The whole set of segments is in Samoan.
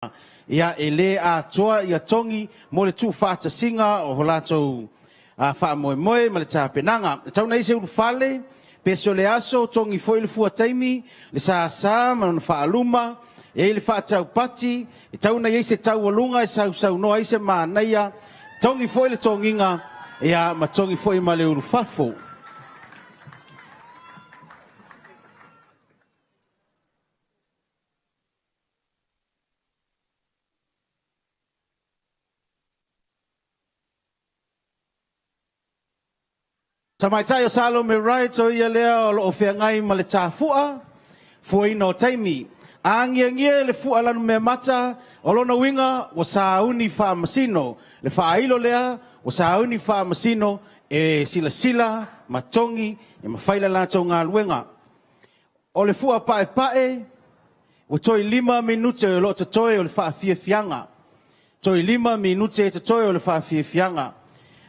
Ia, e lē atoa ia togi mo le tuufaatasiga o latou faamoemoe ma le tapenaga. E tatau ona i ai se ulufale, pese o le aso, togi foi le fua taimi, le sasa ma lona faaluma, e i ai le faataupati, e tatau ona i ai se taualuga e sausaunoa ai se manaia, togi foi le togiga, ia ma togi foi ma le ulufafo. Tamaitai o Salome Wright, o ia lea o lo o feagai ma le tafu'a, fuaina o taimi. A agiagia le fua lanumeamata, o lona uiga ua sauni faamasino. Le faailo lea ua sauni faamasino e silasila ma togi e mafai le latou galuega. O le fua paepae, ua toe 5 minute o lo o totoe o le faafiafiaga. Toe 5 minute e totoe o le faafiafiaga.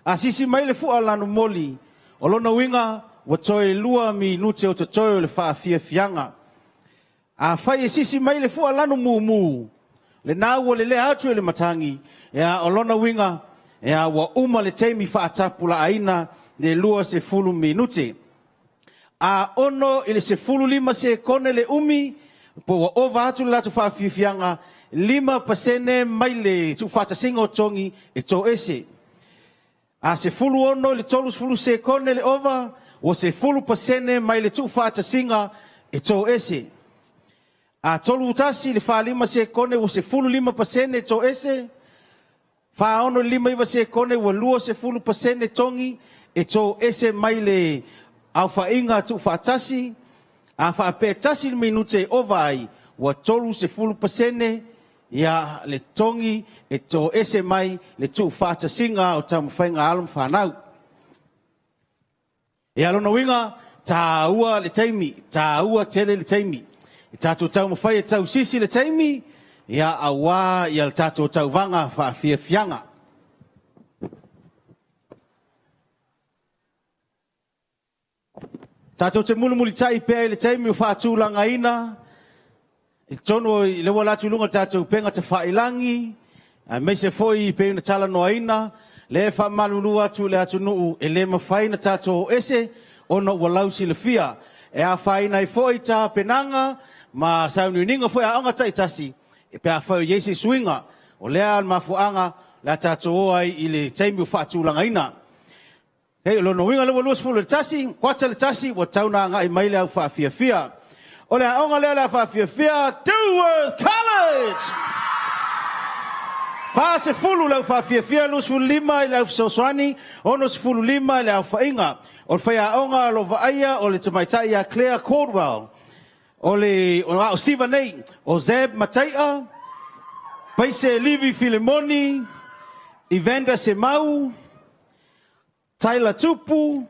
A sisi mai le fua lanumoli, o lona uiga ua toe 2 minute o totoe o le faafiafiaga. Afai e sisi mai le fua lanumumu, lena ua lelea atu e le matagi, ia o lona uiga, ia ua uma le taimi faatapulaaina le 20 minute. A 6 i le 15 sekone le umi, po ua ova atu le latou faafiafiaga, 5% mai le tuufaatasiga o togi e toese. A 16 i le 30 sekone le ova, ua 10% mai le tuufaatasiga e toese. A 31 i le 45 sekone, ua 15% e toese. 46 i le 59 sekone, ua 20% togi e toese mai le aofaiga tuufaatasi. A faapea 1 le minute e ova ai, ua 30% ia le togi e toese mai le tuufaatasiga o taumafaiga a alo ma fanau. Ia lona uiga, taua le taimi, taua tele le taimi. E tatou taumafai e tausisi le taimi, ia auā ia le tatou tauvaga faafiafiaga. Tatou te mulimulitai pea i le taimi ua faatulagaina i totonu i le ua alu atu i luga o le tatou upega tafailagi, aemaise foi e pei ona talanoaina, lea e faamalulu atu i le atunuu e le mafai ona tatou o ese ona ua lausilafia. E afaina ai foi tapenaga ma sauniuniga foi a aoga taitasi pe afai o i ai se suiga. O lea le mafuaaga o le a tatou o ai i le taimi ua faatulagaina. Okay, o lona uiga lea ua 21, kuata le tasi, ua tau na agai mai le au faafiafia. O le aoga lea o le a faafiafia, Dewworth College! 40 le au faafiafia, 25 i le au fesoasoani, 65 i le aofaiga. O le faiaoga o lo o vaaia o le tamaitai ia Claire Caldwell. O le o siva nei, o Zeb Mataia, Paise Livi Filemoni, Evander Semau, Tyler Tupu,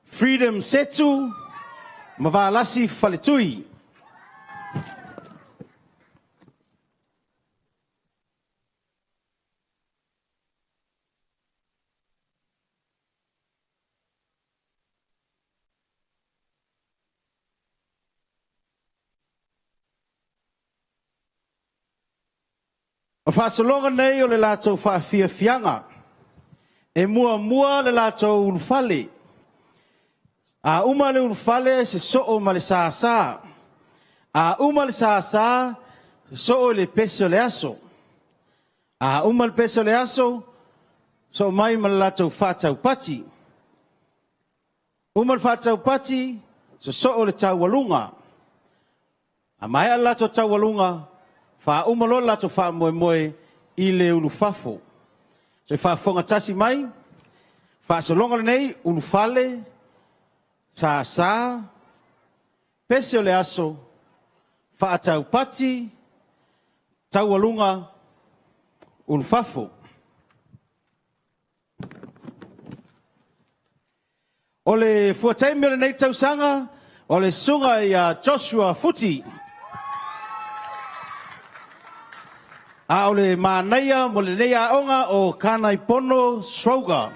Freedom Setu, ma Valasi Faletui. O faasologa nei o le latou faafiafiaga, e muamua le latou ulufale. A uma le ulufale, sosoo ma le sasa. A uma le sasa, sosoo i le pese o le aso. A uma le pese o le aso, sosoo mai ma le latou faataupati. Uma le faataupati, sosoo le taualuga. A maea le latou taualuga, faauma loa le latou faamoemoe i le ulufafo. So i faafofoga tasi mai, faasologa lenei, ulufale, sasa, pese o le aso, faataupati, taualuga, ulufafo. O le fuataimi o lenei tausaga, o le susuga ia Joshua Futi. A o le manaia mo lenei aoga o Kanaipono Sroga.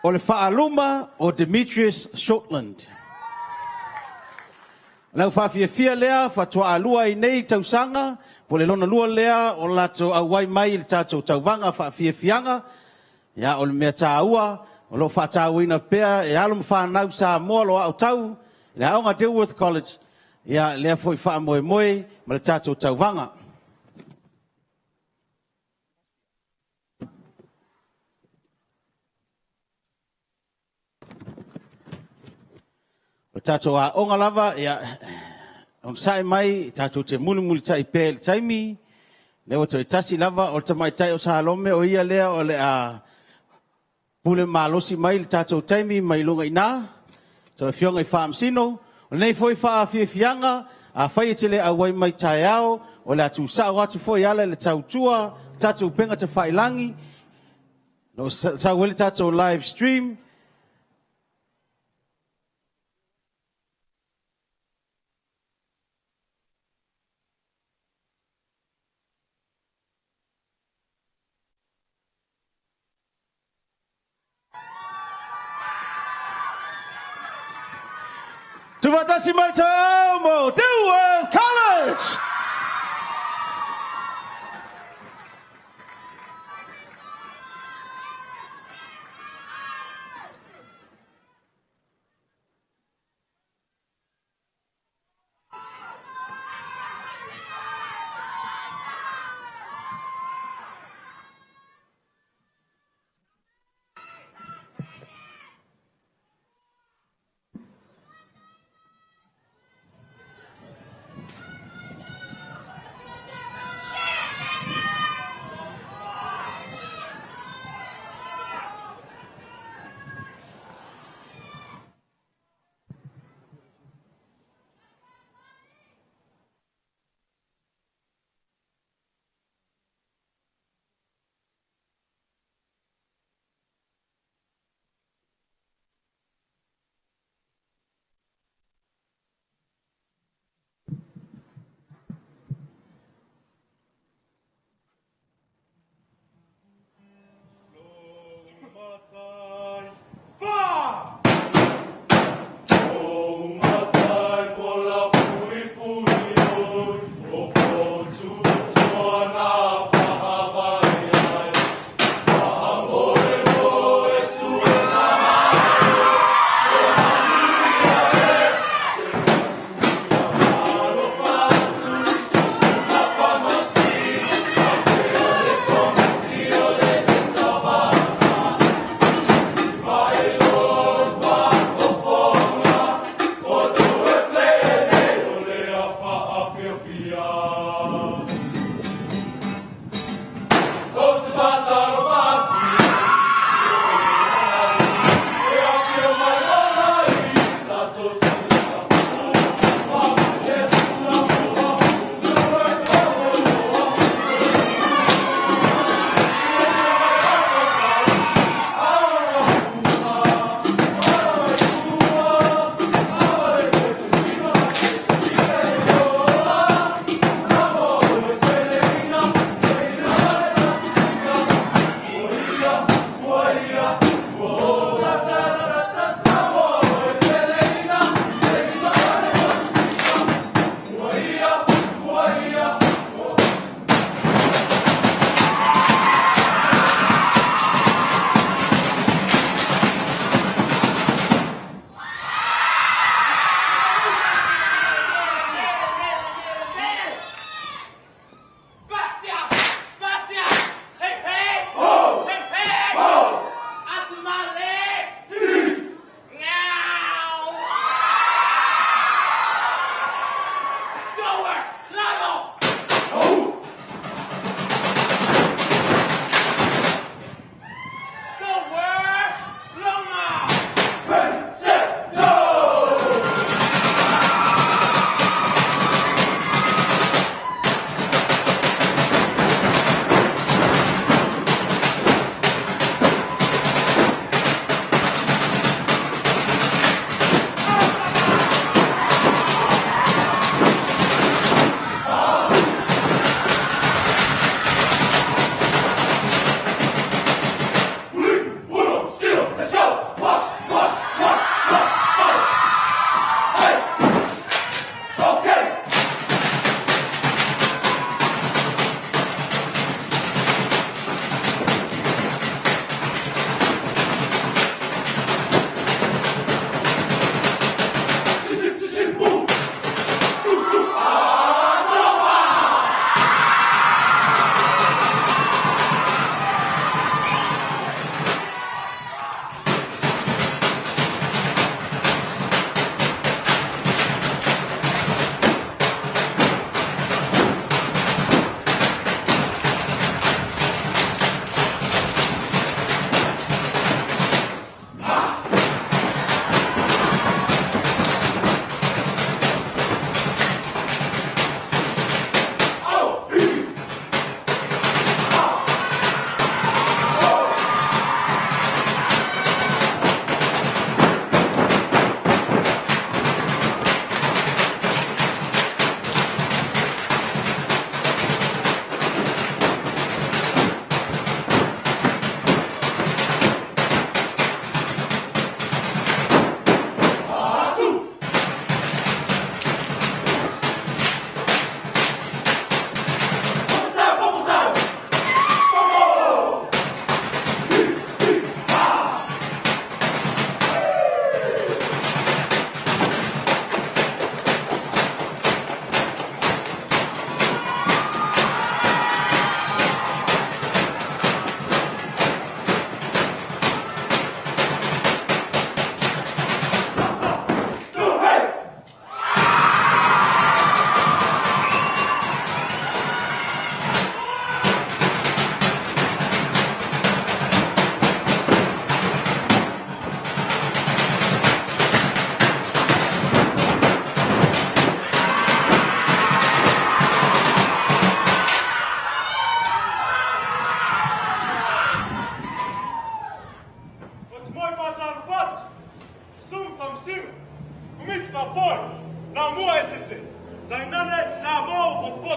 O le faaluma o Demetrius Shortland. Lau faafiafia lea faatoa lua ai nei tausaga, po le lona lua lea o latou auai mai i le tatou tauvaga faafiafiaga. Ia, o le mea taua, o lo o faatauaina pea e alo ma fanau Samoa lo aotau, le aoga Dilworth College, ia lea foi faamoemoe ma le tatou tauvaga. O le tatou aoga lava, ia, onosai mai, tatou te mulimulitai pea i le taimi, lea ua toe tasi lava o le tamaitai o Salome o ia lea o le a pule malosi mai le tatou taimi mai luga i ina, toe afioga i Faamasino, o lenei foi faafiafiaga, afai e te le auai mai taeao, o le a tuusao atu foi ala i le tautua, tatou upega tafailagi, no sau ai le tatou live stream. Tufatasi mai taeao mo Dilworth College!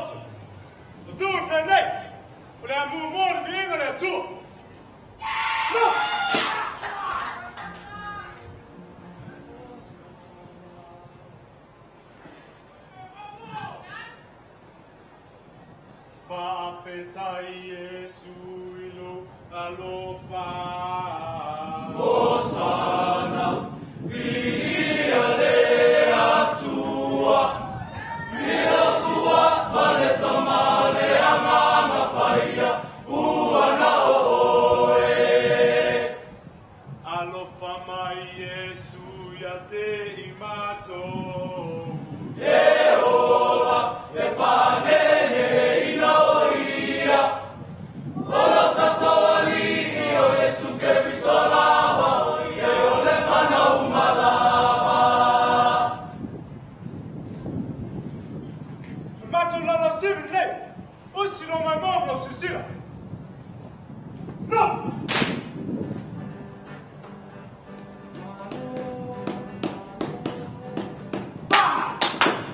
loto. O tu e whenei, o le a mua le viiga le Atua. No! Fa'afetai Iesu i lou alofa. Hosana, viia le Atua, viia Suafa le Tama le Agaga Paia, ua na o oe. Alofa mai Iesu ia te i matou. Ieova, e faaneneina o ia, o lo tatou Alii o Iesu Keriso lava, o ia o le mana uma lava. O le matou laulau lenei, usi lo mai mo lau silasila. No!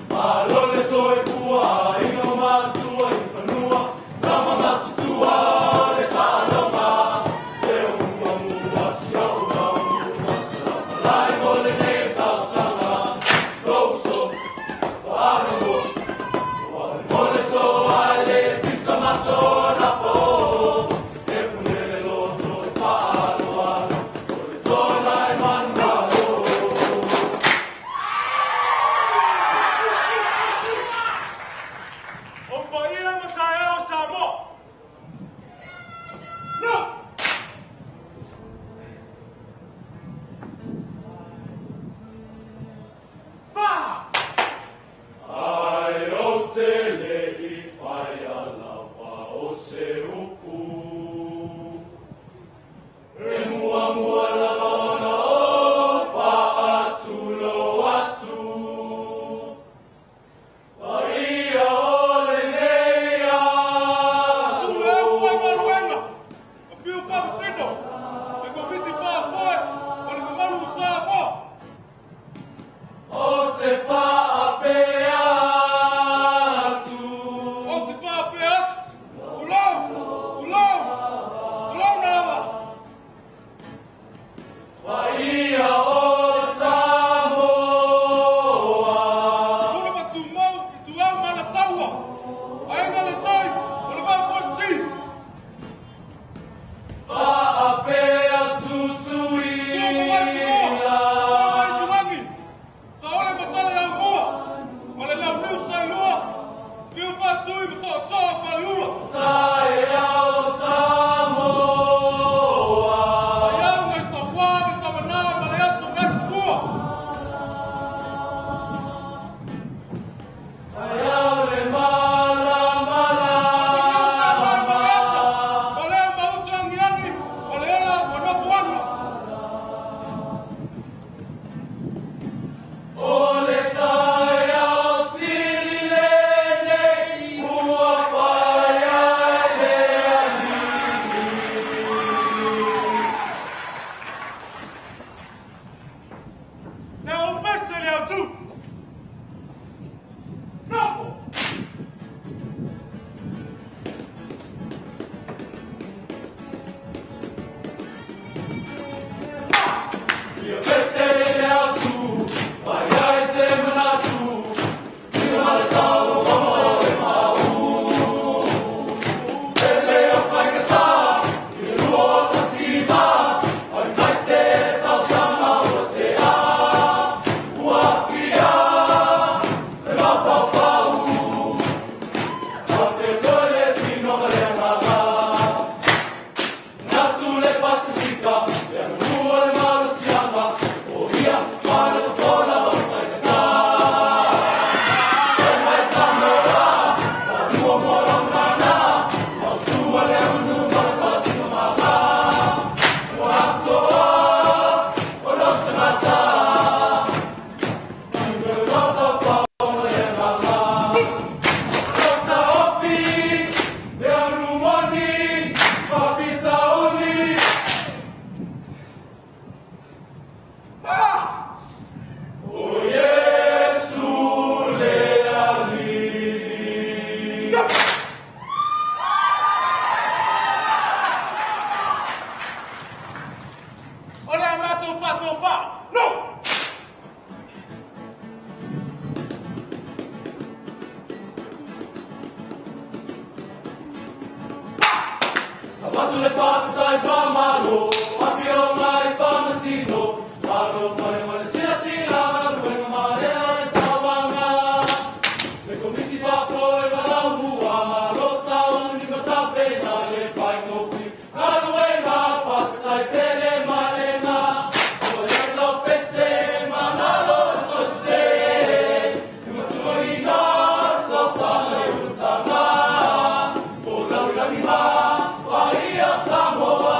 Malo le soifua i o matua i fanua, tama matutua le taaloga, e o muamua si au maunu, lai mo lenei tausaga, louso, faalogo, mo le toa i le pisa maso na po, e punele loto e faaloalo, o le toa e manumalo. O paia ma taeao Samoa. No! Fa! Ai o te le i whaia lava o se upu. E mua mua lava ona o faatulo atu. Paia o lenei aso. Susu e au fai galuega, afio Faamasino, le Komiti Faafoe o le mamalu o Samoa. O te faapea atu. O te faapea atu, tulou, tulou, tulou na lava. Paia o Samoa. Puna ma tumau i tuau ma le taua. Aiga le toi, o le vaa fonti. Faapea Tutuila. Mai Tuangi, Saole Masale Aumua, ma le Launiu Saelua, Fiu Faatui ma Toatoa Faleula. Taeao Samoa. Taiau ngai Samoa me Samana ma le aso ngai Tumua. Taeao le malamala. Maleo mautu angiangi, o le ola ua nofoaga. O le taeao sili lenei, ua fai ai le Alii. Now pese le atu. Nofo! Ia pese le atu, fai ai se manatu, Ina ma le tau o mo e mau. Tele o faigata, i le 2019, ai mai se tausaga ua tea. Ua aafia le mafaufau, Tate toe le tino ma le agaga. Natu le Pasifika, le aganuu o le malosiaga, o ia ma le fofola o le faigata. Fai mai Samoa, fanua mo lau nana, mautua le aganuu ma le faasinomaga. Ua atoa o lou tagata, i le mafaufau ma le agaga. Lou taofi, le arumoni, faafitauli. O Iesu le Alii. Avatu le whakatai whamalo, Apio ngai whamasino, Malo pale male sila sila, Luenga marea le tawanga. Le komiti whakoi malahua, Malo sa uni matapena, Le whaingofi, Galuenga, whakatai tele malenga. O le lo pese, manalo so se, Matua ina, tofana i utanga. O lau lagi ma, Paia Samoa.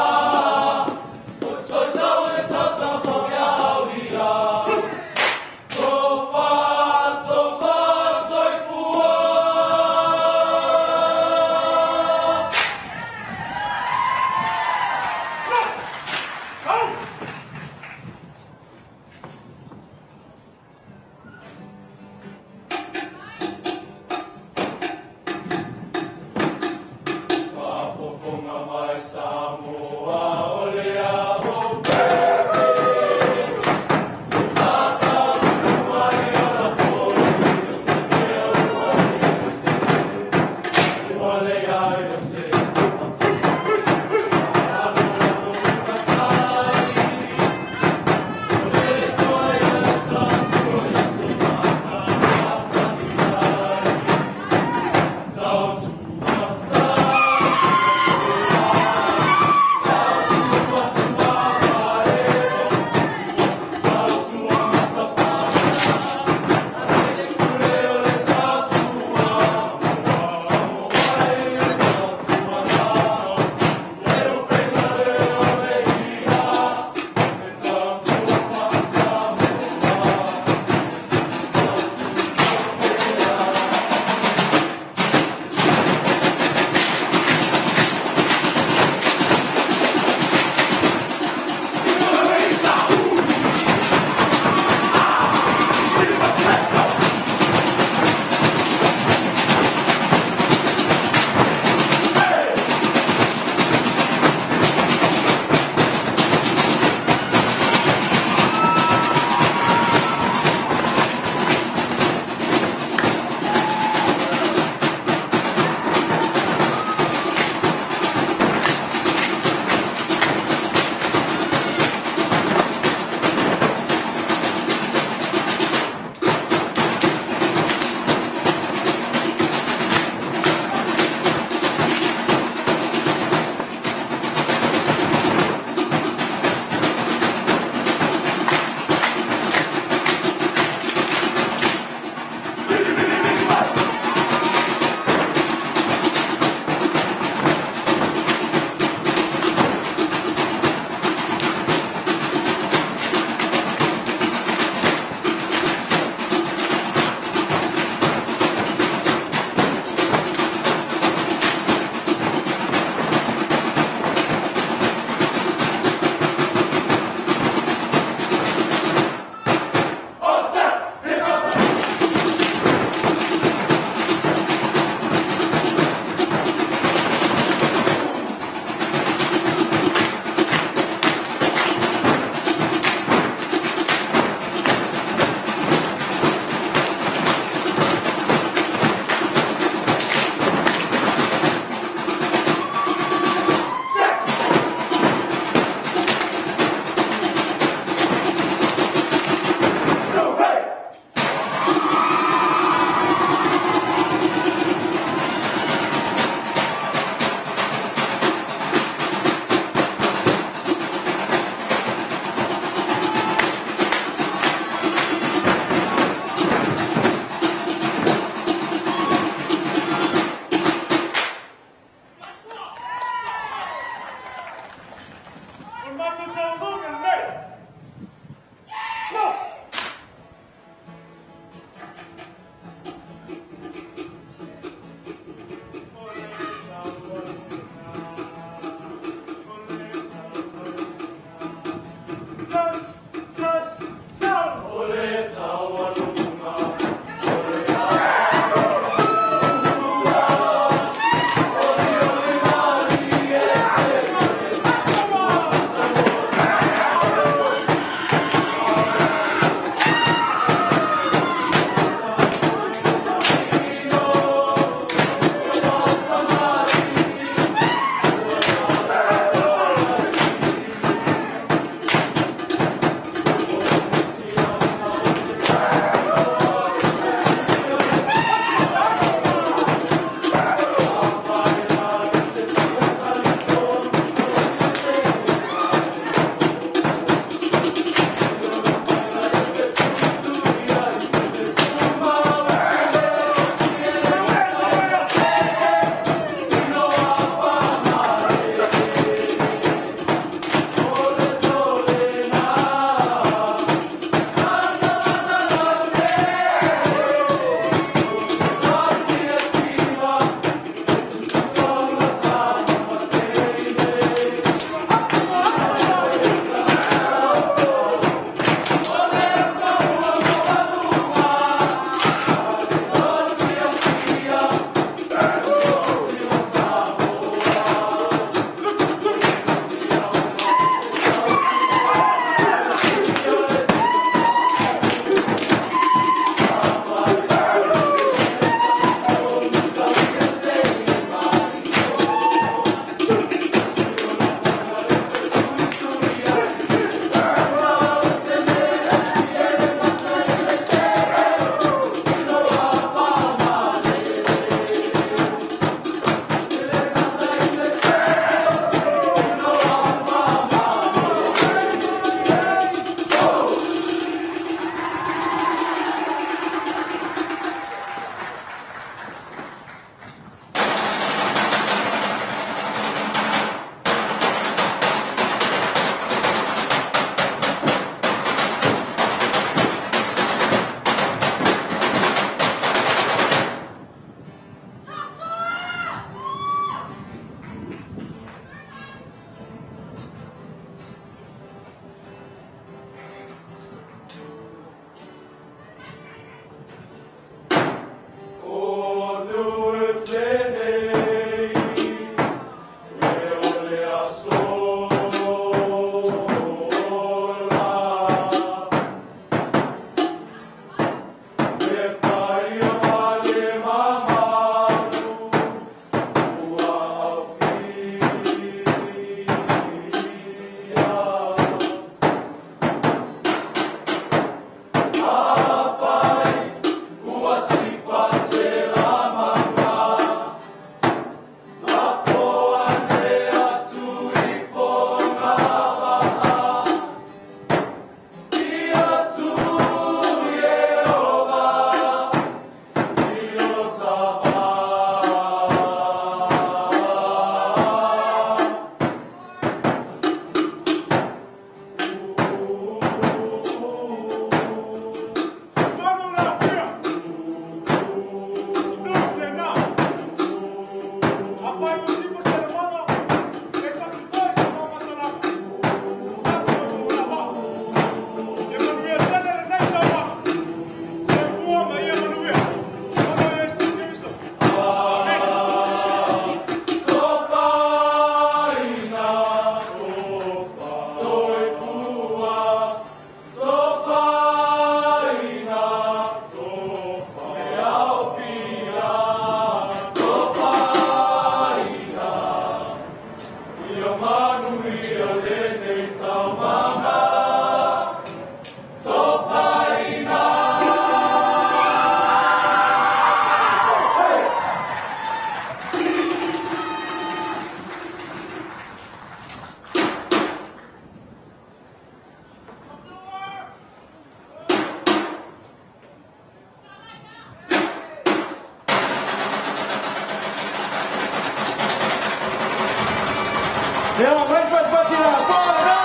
Ia, mai se patipati lapoa lena.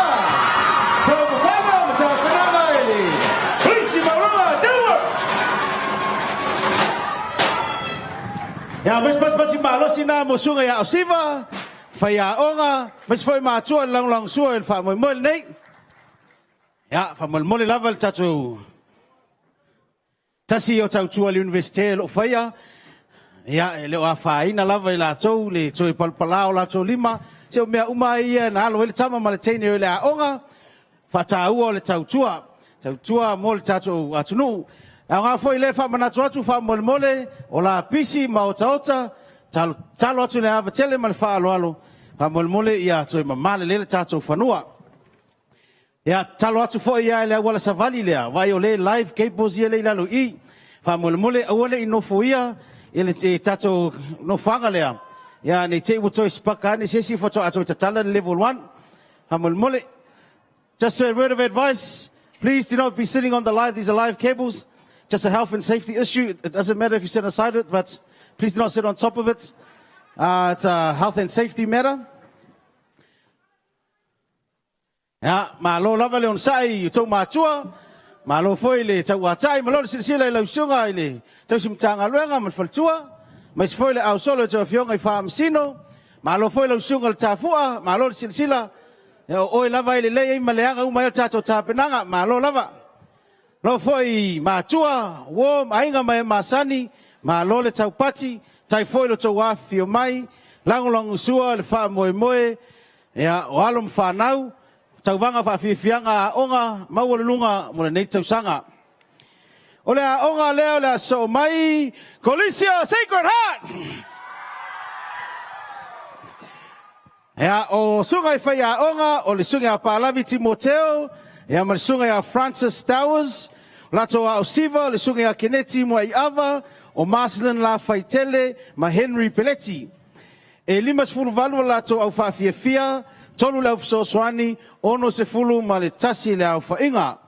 Taumafaga ma tapenaga i le Kolisi Maualuga Denver. Ia, mai se patipati malosi na mo suga ia Ausiva, faiaoga, ma isi foi matua i le lagolagosua i le faamoemoe lenei. Ia, faamolemole lava le tatou tasi o tautua i le Iunivesite o lo o faia. Ia, e le o afaina lava i latou le toe palapala o latou lima. Se o mea uma ia na alo ai le tama ma le teine o le aoga, faataua o le tautua. Tautua mo le tatou atunuu. E aoga foi lea faamanatu atu faamolemole o lapisi ma otaota, talo, talo atu le ava tele ma le faaaloalo, faamolemole ia toe mamalele le tatou fanua. Ia, talo atu foi ia i le auala savali lea, vai o le live cables ia le i lalo i, faamolemole aua le i nofoia i le tatou nofoaga lea. Ia, nei te i ua toe sipaka ane se isi faatoa toe tatala le level 1. Faamolemole. Just a word of advice, please do not be sitting on the live, these are live cables. Just a health and safety issue. It doesn't matter if you sit inside it, but please do not sit on top of it. It's a health and safety matter. Ia, malo lava le onosai i tou matua, malo foi le tauatai, malo le silasila i lau susuga i le tausi Matagaluega ma le faletua, aemaise foi le ausolo i tou afioga i Faamasino, malo foi lau susuga i le Tafua, malo le silasila, ia o oe lava e lelei ai ma leaga uma ai le tatou tapenaga, malo lava. Lo foi matua, uo, aiga ma e masani, malo le taupati, tai foi lo tou afifio mai, lagolagosua le faamoemoe, ia, o alo ma fanau, tauvaga faafiafiaga aoga maualuluga mo lenei tausaga. O le aoga lea o le a soo mai, Kolisi o Sacred Heart! Ia, o suga i whai aoga, o le suga a Paalavi Timoteo, ia ma le suga ia Francis Towers, o latou a Osiva, le suga ia Keneti Muaiava, o Marcelin La Faitele ma Henry Peletti. E 58 o latou au faafiafia, 3 le au fesoasoani, 61 le aofaiga.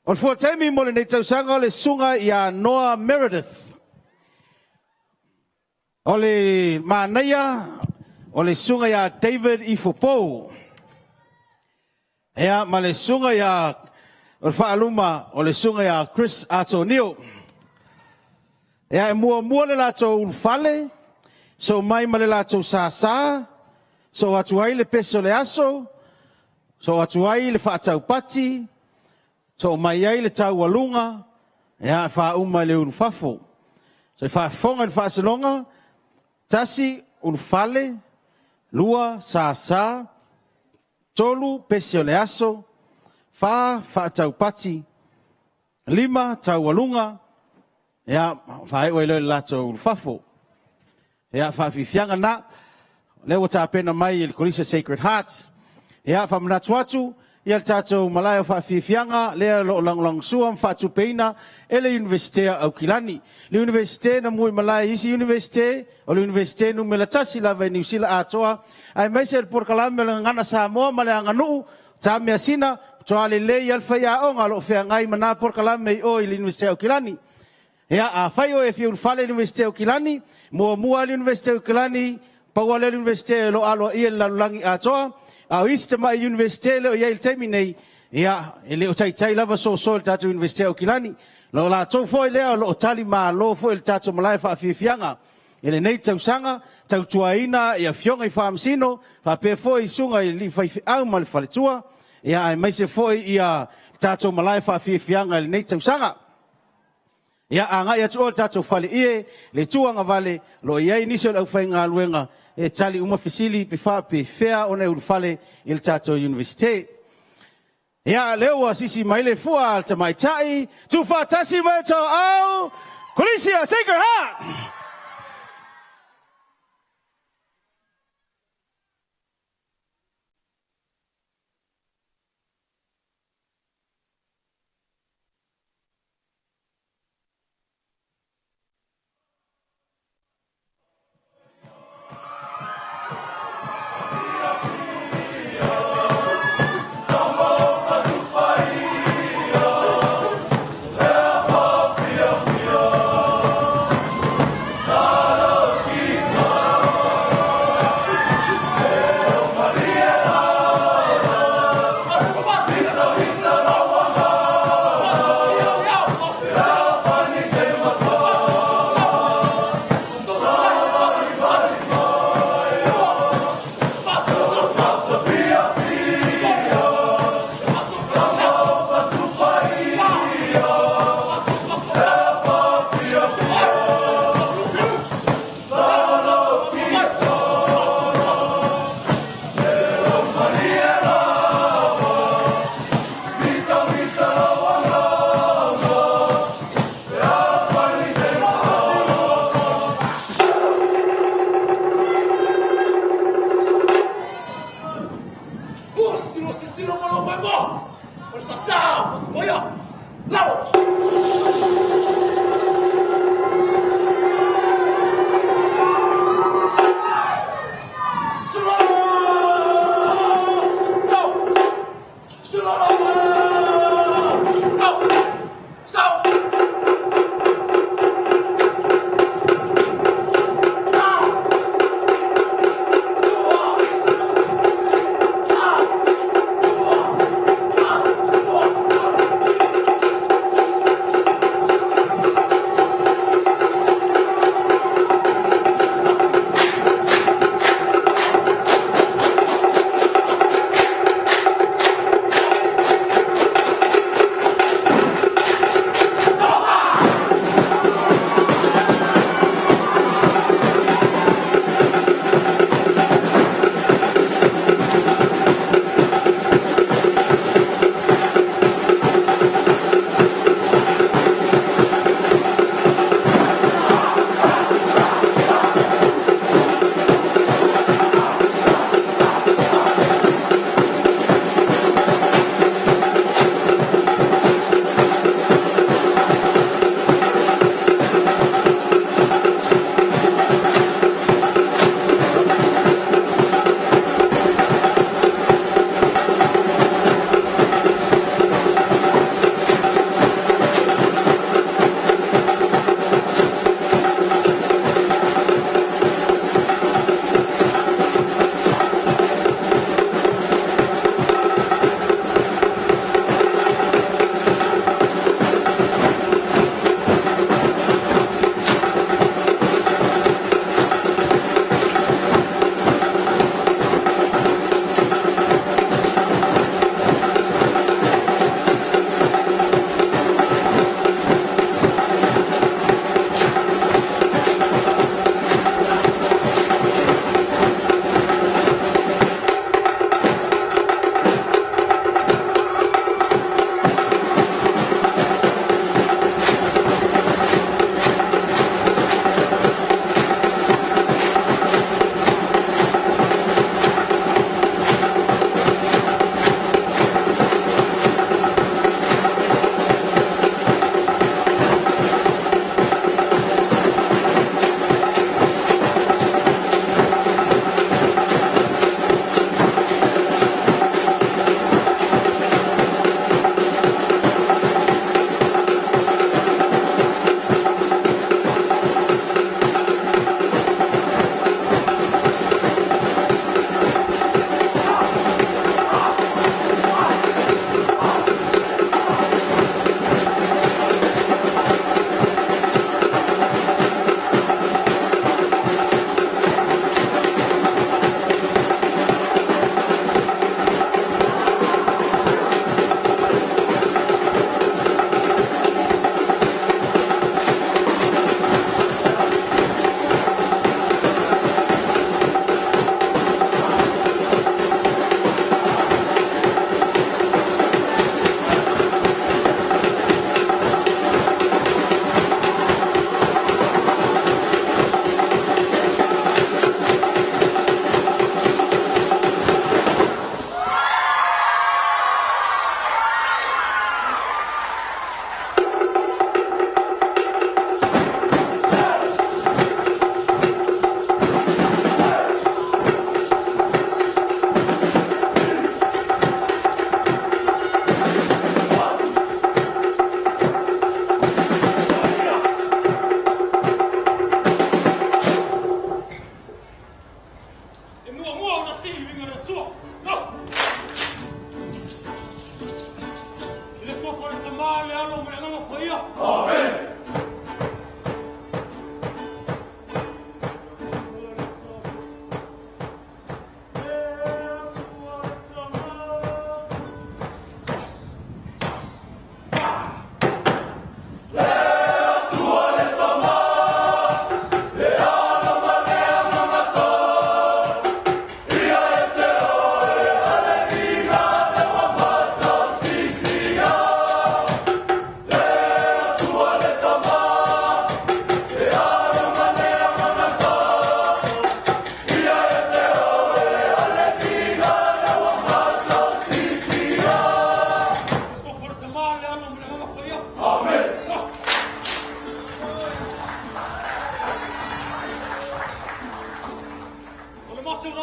O le fuataimi mo lenei tausaga o le suga ia Noah Meredith. O le manaia o le suga ia David Ifopo. Ea ma le suga ia o le faaluma o le suga ia Chris Atonio. Ea e muamua le latou ulufale, so mai ma le latou sasa, so atu ai le pese o le aso, so atu ai le faataupati, so mai ai le taualuga, ea faauma i le ulufafo. So i faafofoga i le faasologa, 1 ulufale, 2 sasa, 3 pese o le aso, 4 faataupati, 5 taualuga, ea faaeu ai loa i le latou ulufafo. Ea faafiafiaga na, lea ua tapena mai i le Kolisi Sacred Heart. Ea faamanatu atu, ia le tatou malae o faafiafiaga, lea o loo lagolagosua ma faatupeina e le Iunivesite o Aukilani. Le Iunivesite na mui malae isi Iunivesite, o le Iunivesite numera 1 lava i Niu Sila atoa, aemaise le polokalame o le Gagana Samoa ma le Aganuu, ta measina, toa lelei ai le faiaoga o loo feagai ma na polokalame i o i le Iunivesite o Aukilani. Ia, a fai o e fia ulufale i le Iunivesite o Aukilani, muamua le Iunivesite o Aukilani, pau lea le Iunivesite o lo aloaia i le lalolagi atoa, a o isi tamai Iunivesite lea o i ai i le taimi nei, ia, e le o taitai lava soso i le tatou Iunivesite o Aukilani. Lo latou foi lea o loo tali malo foi i le tatou malae faafiafiaga. I lenei tausaga, tautuaina i afioga i Faamasino, faapea foi i susuga i alii faifeau ma le faletua, ia, aemaise foi ia tatou malae faafiafiaga i lenei tausaga. Ia, agai atu oe le tatou faleie, le tuagavale, lo i ai nisi o le aufaigaluega e tali uma fesili pe faapefea ona e ulufale i le tatou Iunivesite. Ia, lea ua sisi mai le fua a le tamaitai, tuufaatasi mai o au, Kolisi o Sacred Heart! Mate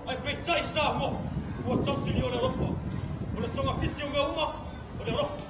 Ai peitai Samoa. Ua tausili o le alofa. O le sogafiti o mea uma, o le alofa.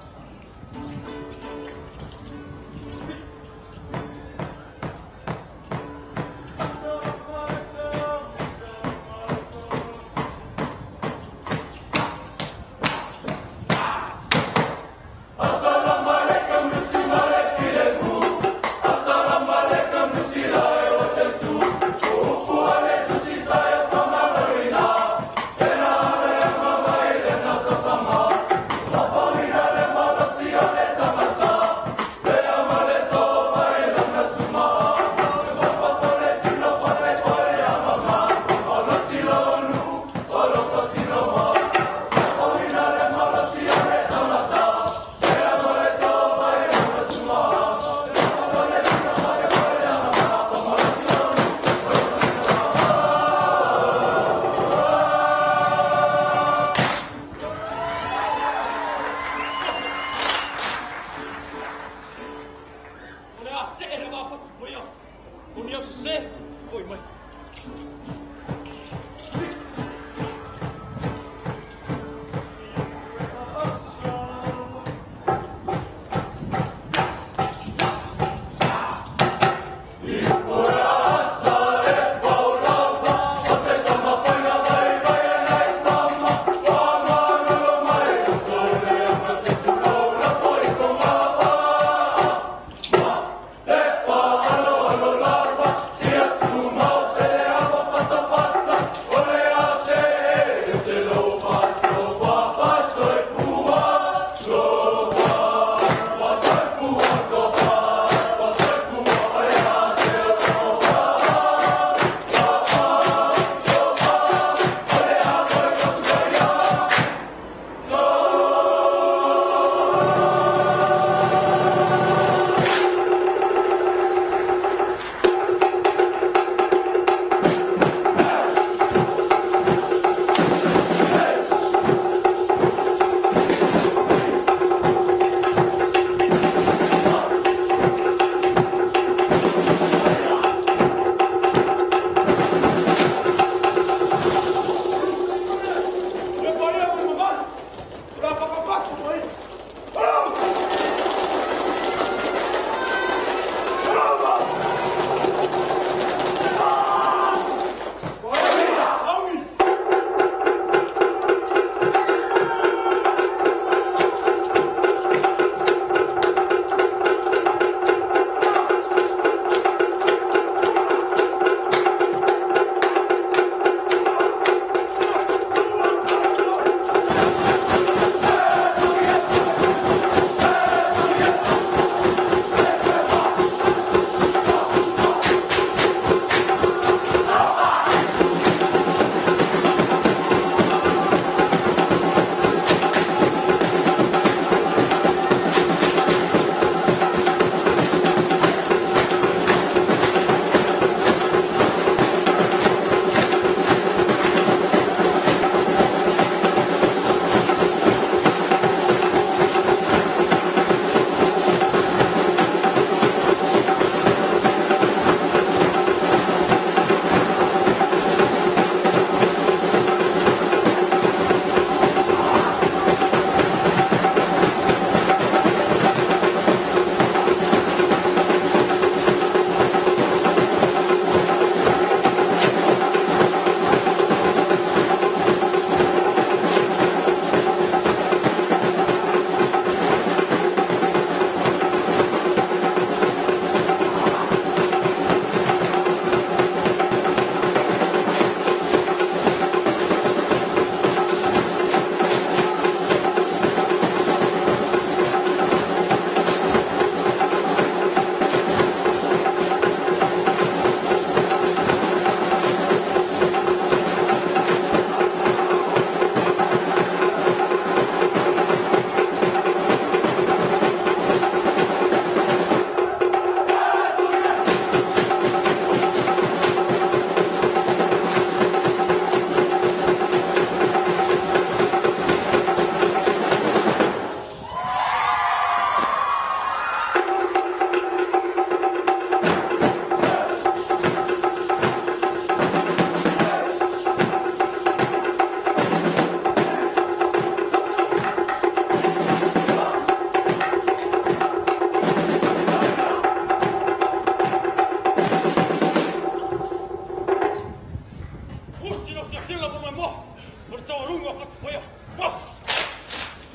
O le taualuga o fatupaia.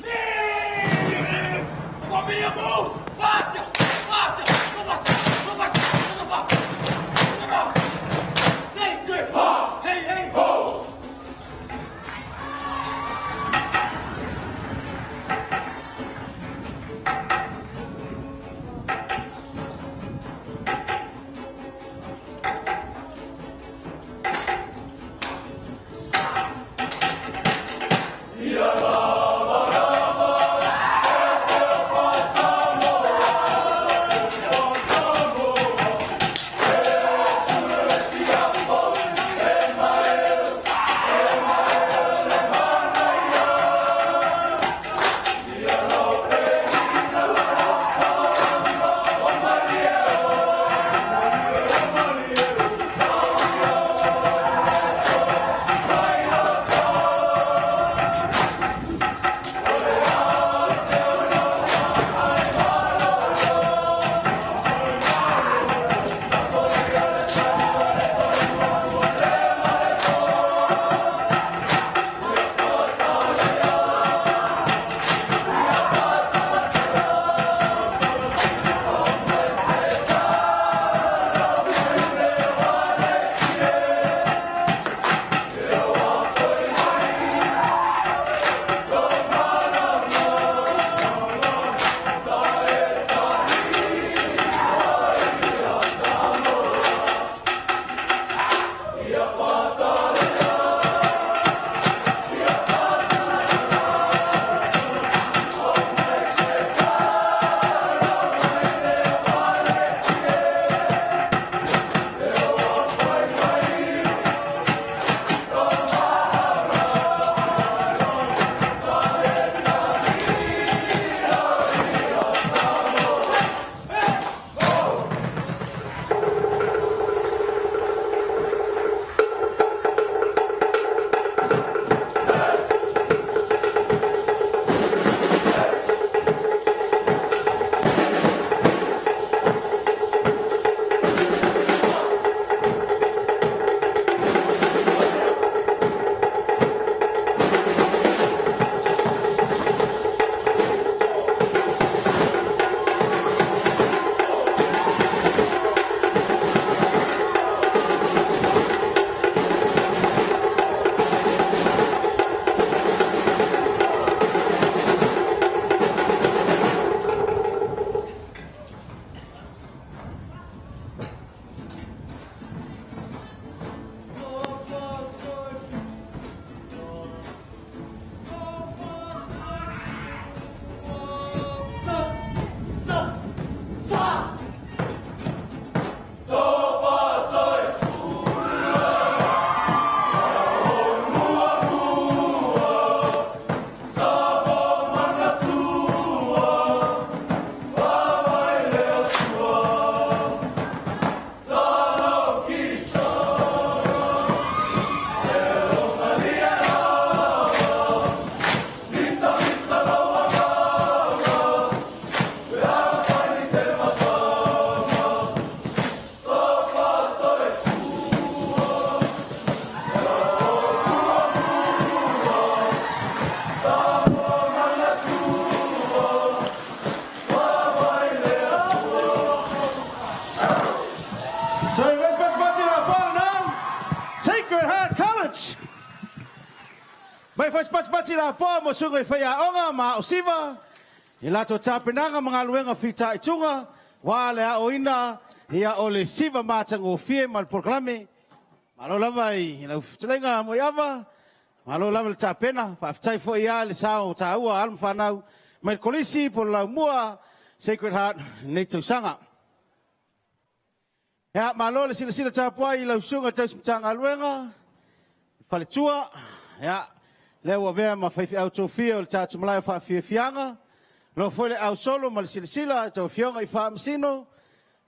Hey, hey, ho! Sacred Heart College. Mai fai spatipati la poa mo suga i whai aonga ma o siva. I lato tapenaga ma ngaluenga fita i tunga. Wa le ao ina ia o le siva mātango fie ma le polokalame. Malo lava i lau fetulenga mo iava. Malo lava le tapena. Faafetai foi ia le sao tāua alo ma fanau. Mai le kolisi po le laumua Sacred Heart nei tausaga. Ia, malo le silasila tapuai i lau susuga tausi Matagaluega, faletua, ia, lea ua avea ma faifeau tofia o le tatou malae o faafiafiaga, loa foi le ausolo ma le silasila i tau afioga i Faamasino,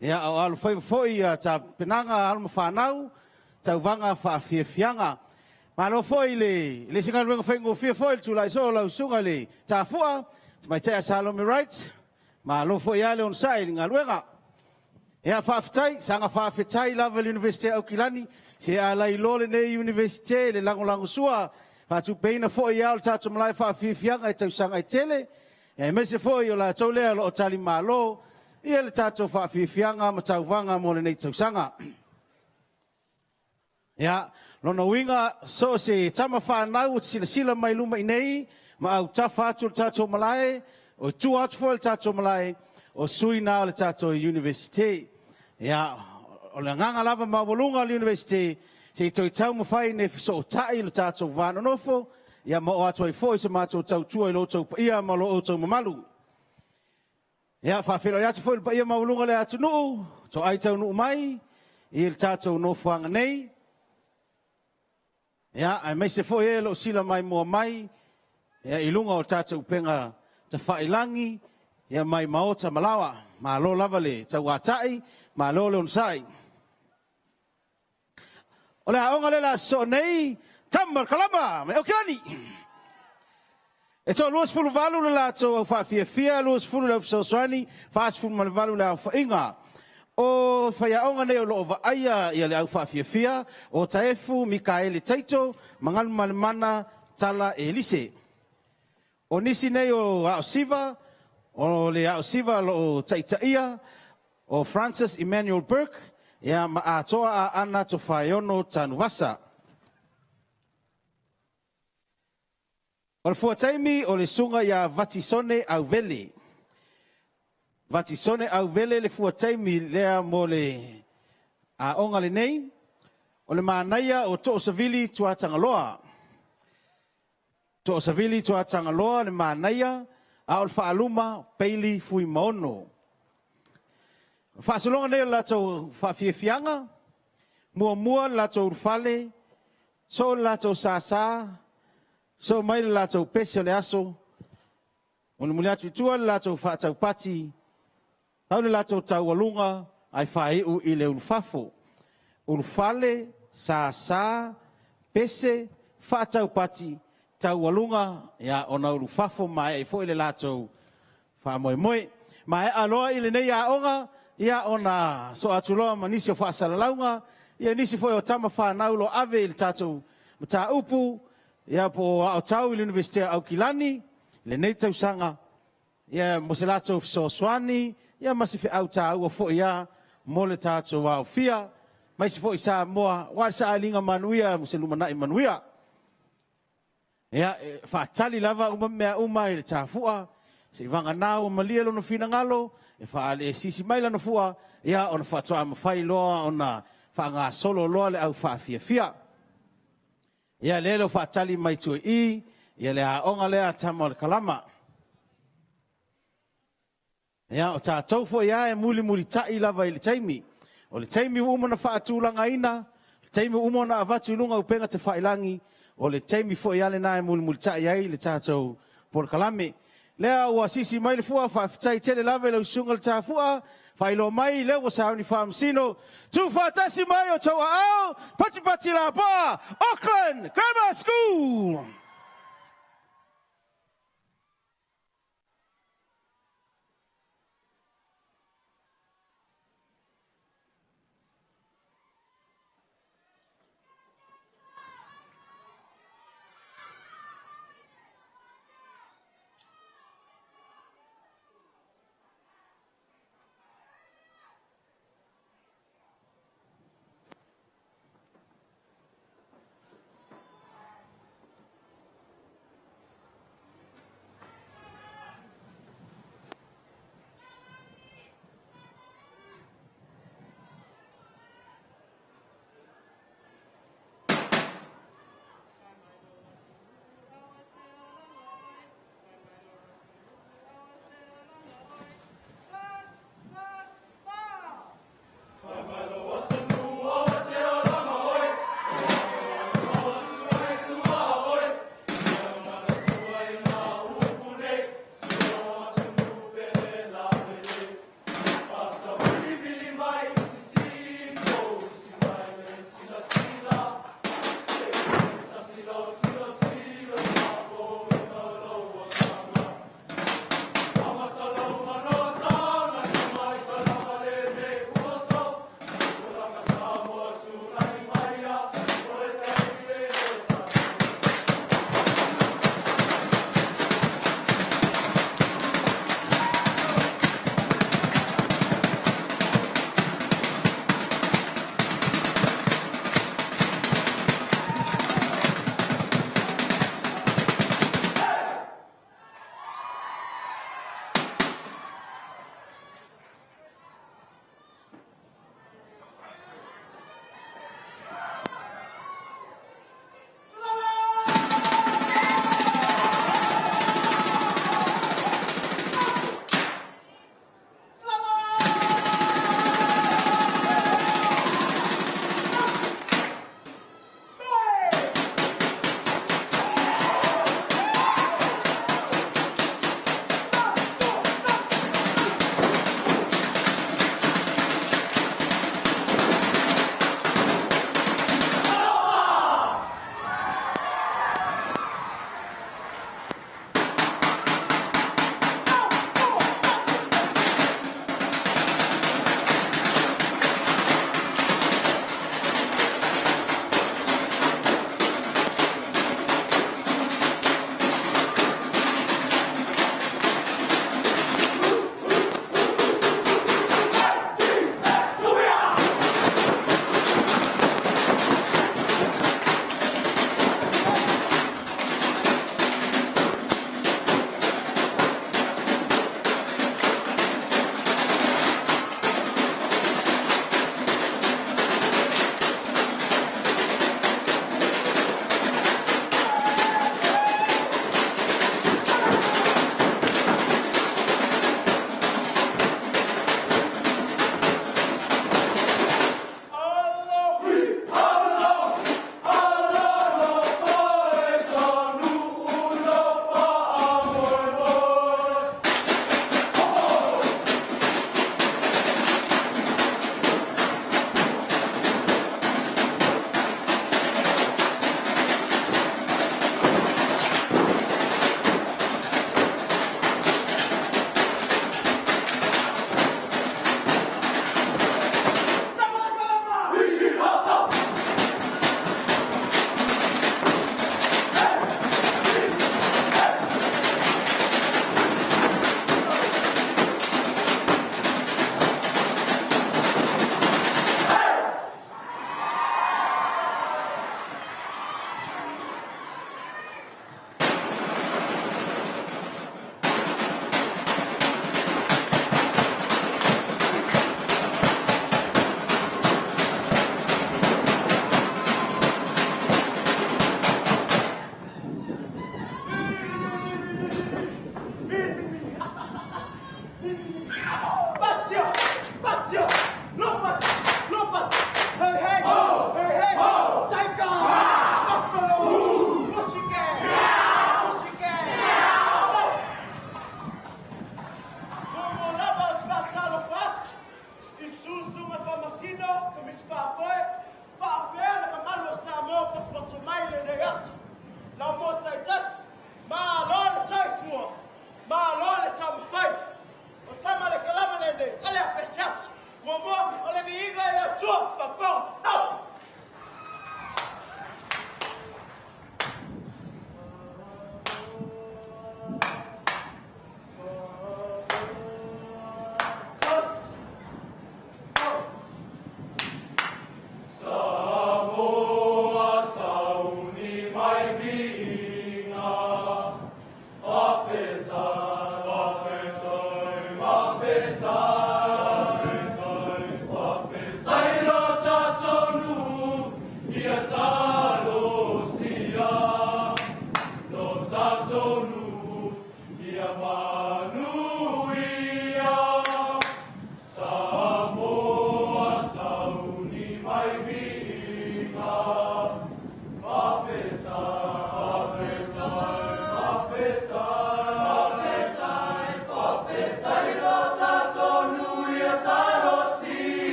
ia, a o alofaiva foi ia tapenaga a alo ma fanau, tauvaga faafiafiaga. Malo foi le le isi galuega faigofie foi le tulai soo o lau susuga i le Tafua, Tamaitai Salome Wright, malo foi lava le onosai i le galuega. Ia, faafetai, saga faafetai lava i le Iunivesite o Aukilani, se a lailoa lenei Iunivesite i le lagolagosua Faatupeina foi ia o le tatou malae faafiafiaga i tausaga e tele, aemaise foi o latou lea o lo o talimalo ia le tatou faafiafiaga ma tauvaga mo lenei tausaga. Ia, lona uiga, so o se tama fanau o te silasila mai luma i nei, ma autafa atu le tatou malae, o tua atu foi le tatou malae, o sui na o le tatou University. Ia, o le agaga lava maualuga o le University, se i toe taumafai ina ia fesootai le tatou va nonofo, ia ma oo atu ai foi se matou tautua i lo outou paia ma lo outou mamalu. Ia, faafeiloai atu foi le paia maualuga o le atunuu, toai taunuu mai i le tatou nofoaga nei. Ia, aemaise foi e o lo o sila maimoa mai ia, i luga o tatou upega tafailagi, ia mai maota ma laoa. Malo lava le tauatai, malo le onosai. O le aoga lea o le a sosoo nei, tama o le kalama mai Aukilani. E 28 le latou au faafiafia, 20 le au fesoasoani, 48 le aofaiga. O faiaoga nei o lo o vaaia ia le au faafiafia, o Taefu Mikaele Taito ma Galumalemana Tala Elise. O nisi nei o aosiva, o le aosiva o lo o taitaia, o Francis Emmanuel Burke, ia ma Atoa Aana Tofaeono Tanuvasa. O le fuataimi o le susuga ia Vatisone Auvele. Vatisone Auvele le fuataimi lea mo le aoga lenei. O le manaia o Toosavili Tuatagaloa. Toosavili Tuatagaloa le manaia, a o le faaluma Bailey Fuimaono. O le faasologa nei o le latou faafiafiaga, muamua le latou ulufale, soo le latou sasa, soo mai le latou pese o le aso, mulimuli atu i tua le latou faataupati, tau le latou taualuga, ae faaiu i le ulufafo. Ulufale, sasa, pese, faataupati, taualuga, ia, ona ulufafo maea ai foi le latou faamoemoe. Maea loa i lenei aoga, ia, ona soo atu loa ma nisi o faasalalauga, ia nisi foi o tama fanau lo ave i le tatou mataupu, ia po o aotau i le Universite o Aukilani, lenei tausaga, ia mo se latou fesoasoani, ia ma se feau taua foi ia mo le tatou aofia, maise foi Samoa, aua le sailiga manuia mo se lumanai manuia. Ia, e faatali lava uma mea uma i le tafua, se i vagana ua malie lona finagalo, e faaleesisi mai lana fua, ia ona faatoa mafai loa ona faagasolo loa le au faafiafia. Ia lea leo faatali mai tua i, ia le aoga lea a tama o le kalama. Ia, o tatou foi lava e mulimulitai lava i le taimi. O le taimi ua uma ona faatulagaina, le taimi ua uma ona avatu i luga o upega tafailagi, o le taimi foi lava lena e mulimulitai ai le tatou polokalame. Lea ua sisi mai le fua, faafetai tele lava i lau susuga le tafua, faailoa mai lea ua sauni faamasino, tuufaatasi mai o tou aao, patipati lapoa, Auckland Grammar School!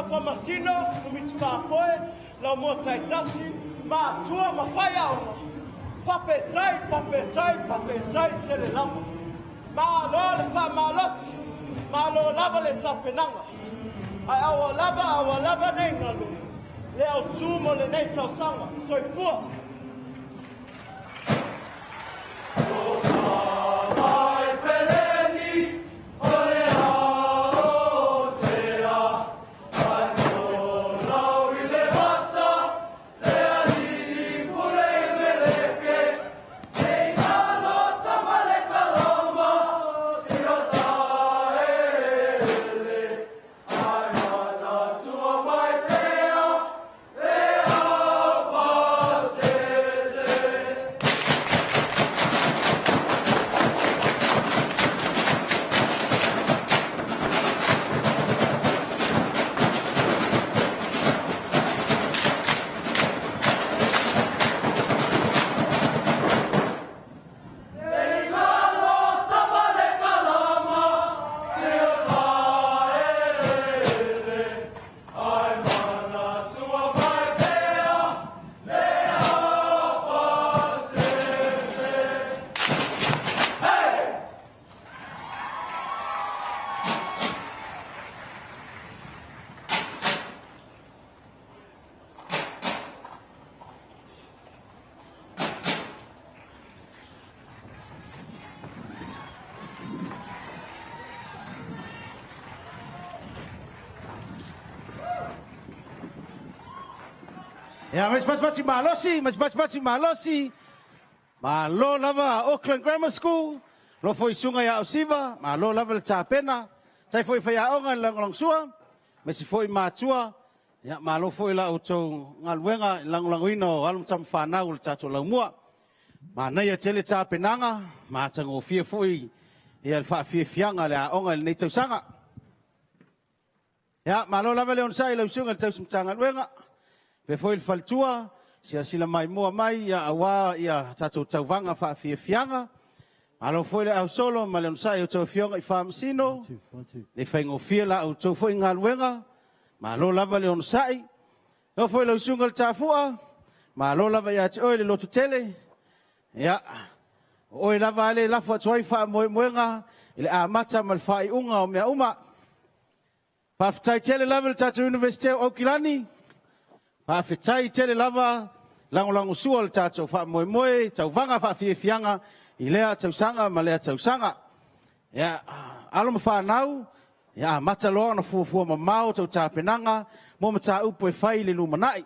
Faamasino, Komiti Faafoe, Laumua Taitasi, Matua ma Faiaoga, faafetai, faafetai, faafetai tele lava. Malo le faamalosi, malo lava le tapenaga. Ae aua lava, aua lava nei galo le autu mo lenei tausaga. Soifua. Ia, ma se pasipasi malosi, ma se pasipasi malosi. Malo lava Auckland Grammar School, lo foi suga ia Ausiva, malo lava le tapena. Tai foi faiaoga i le lagolagosua, ma se foi matua, ia malo foi la outou galuega i le lagolagoina o alo ma tama fanau o le tatou laumua. Manaia tele tapenaga, matagofie foi ia le faafiafiaga o le aoga i lenei tausaga. Ia, malo lava le onosai i lau susuga i le tausi Matagaluega, faapea foi le faletua, silasila maimoa mai ia aua ia tatou tauvaga faafiafiaga. Malo foi le ausolo ma le onosai i a outou afioga i Faamasino, le faigofie la outou foi galuega, malo lava le onosai. E oo foi i lau susuga i le Tafua, malo lava ia te oe le lototele. Ia, o oe lava lea e lafo atu ai faamoemoega i le amata ma le faaiuga o mea uma. Faafetai tele lava i le tatou Iunivesite o Aukilani, faafetai tele lava lagolagosua o le tatou faamoemoe, tauvaga faafiafiaga i lea tausaga ma lea tausaga. Ia, alo ma fanau, ia amata loa ona fuafua mamao tou tapenaga mo mataupu e fai i le lumanai.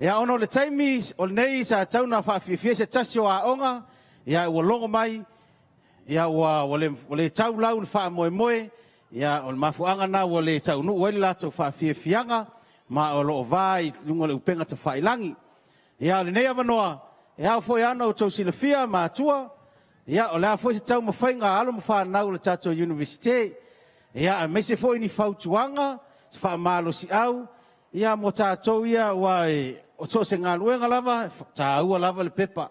Ia, ona o le taimi o lenei sa tatau ona faafiafia se tasi o aoga, ia ua logo mai, ia ua le tau lau le faamoemoe, ia o le mafuaaga lena ua le taunuu ai le latou faafiafiaga, ma o lo o va i luga o le upega tafailagi. Ia, o lenei avanoa, e ao foi lava ona outou silafia, matua, ia, o le a foi se taumafaiga a alo ma fanau o le tatou Iunivesite, ia, aemaise foi ni fautuaga, se faamalosiau, ia, mo tatou ia, aua o so o se galuega lava, e taua lava le pepa,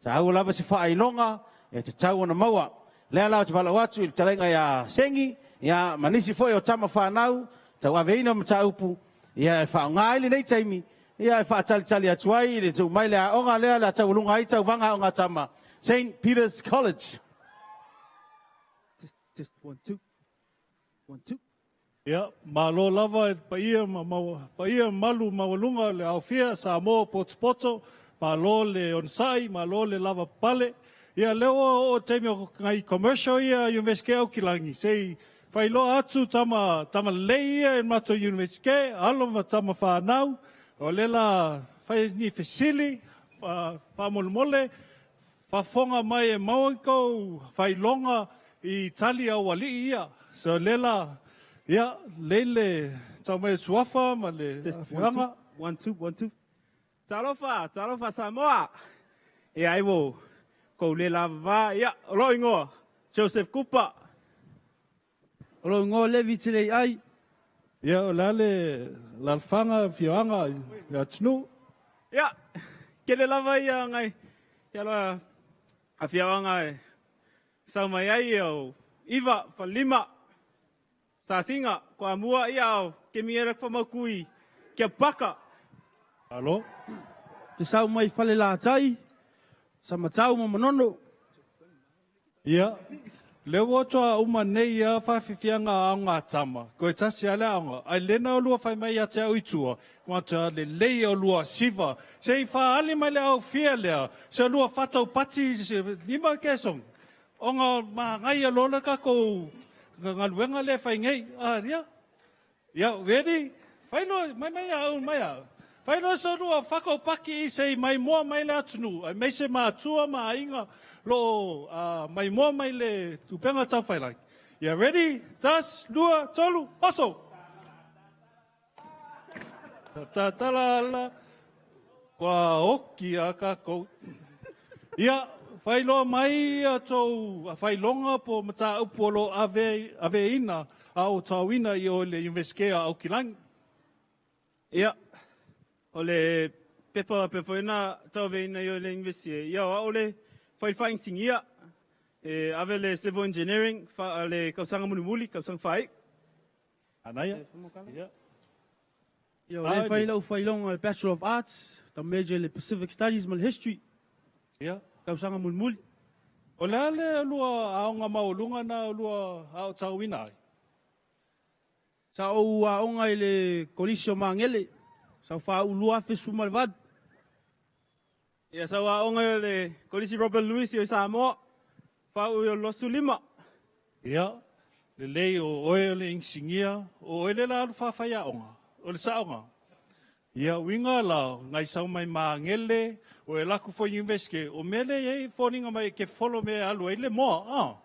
taua lava se faailoga e tatau ona maua. O lea la ou te valaau atu i le fetalaiga ia Segi, ia, ma nisi foi o tama fanau tauaveina o mataupu, ia, e faaaoga ai lenei taimi, ia, e faatalitali atu ai le tuu mai le aoga lea o le a taualuga ai tauvaga aoga tama, St. Peter's College. Test, test, one, two. One, two. Ia, malo lava i le paia ma paia malu maualuga o le aofia Samoa potopoto, malo le onosai, malo le lavapapale. Ia, lea ua oo taimi o ngai commercial ia Iunivesite Aukilani, se i faailoa atu tama, tama lelei ia i le matou Iunivesite, alo ma tama fanau, o lea la fai ni fesili, faamolemole, faafofoga mai e maua ni tou faailoga i tali a aualii ia. So lea la, ia, lei le tau mai o Suafa ma le afioaga. One, two, one, two. Talofa, talofa Samoa. Ia ai wo kou le lava ia o lou ingoa Joseph Kupa. O lou ingoa Levi Tilei Ai. Ia, o le a le alaalafaga afioaga i le atunuu? Ia, kele lava ia ngai ia la afioaga e sau mai ai ia o Iva, Falelima. Sasiga, Toamua, ia o Kemiela Famauku i Keapaka. Malo. Te sau mai Falelatai, Samatau ma Manono. Ia, lea ua toa uma nei ia whawhiwhianga aoga a tama. Koe tasi ale aoga. Ai lena o lua whai mai ia te au i tua. Mua toa le lei o lua siva. Se i whaali mai le au fia lea. Se lua whatau pati se nima kesong. Onga ma ngai a lola kako ngaluenga le whai ngei. Ah, ia. Ia, ready? Whai mai mai au, mai au. Whai loa sa lua whakaupaki i se mai moa mai le atunu. Ai mei se mātua ma ainga lo mai moa mai le tupenga tau whailangi. Ia, ready? Tas, lua, tolu, oso! Ta ta la la. Kua oki a kākou. Ia, whailoa mai a tōu a whailonga po mata upu o lo ave, ave ina a o tauina i o le Universite a Aukilangi. Ia, o le pepa pe foina tau ina i o le Universite. Ia, o le whai whainsingia. E ave le civil engineering, wha, le kausanga mulimuli, kausanga whai. Anaia? Ia. Ia, o le whai lau whailonga le Bachelor of Arts, ta major le Pacific Studies ma le History. Ia. Tausaga mulimuli. O le ale lua aonga maulunga na lua ao tauina ai. Sa ou aoga i le Kolisi o Magele, sa faaulua afe suma le valu. Ia, sa aoga le Kolisi Robert Louis i Samoa, whau i o losu lima. Ia, le lei o oe o le insingia, o oe le la alu whawhai aonga, o le saonga. Ia, winga la, ngai sau mai maangele, o e laku fo university, o mele ei fōninga mai ke follow me alu ai le moa, ah.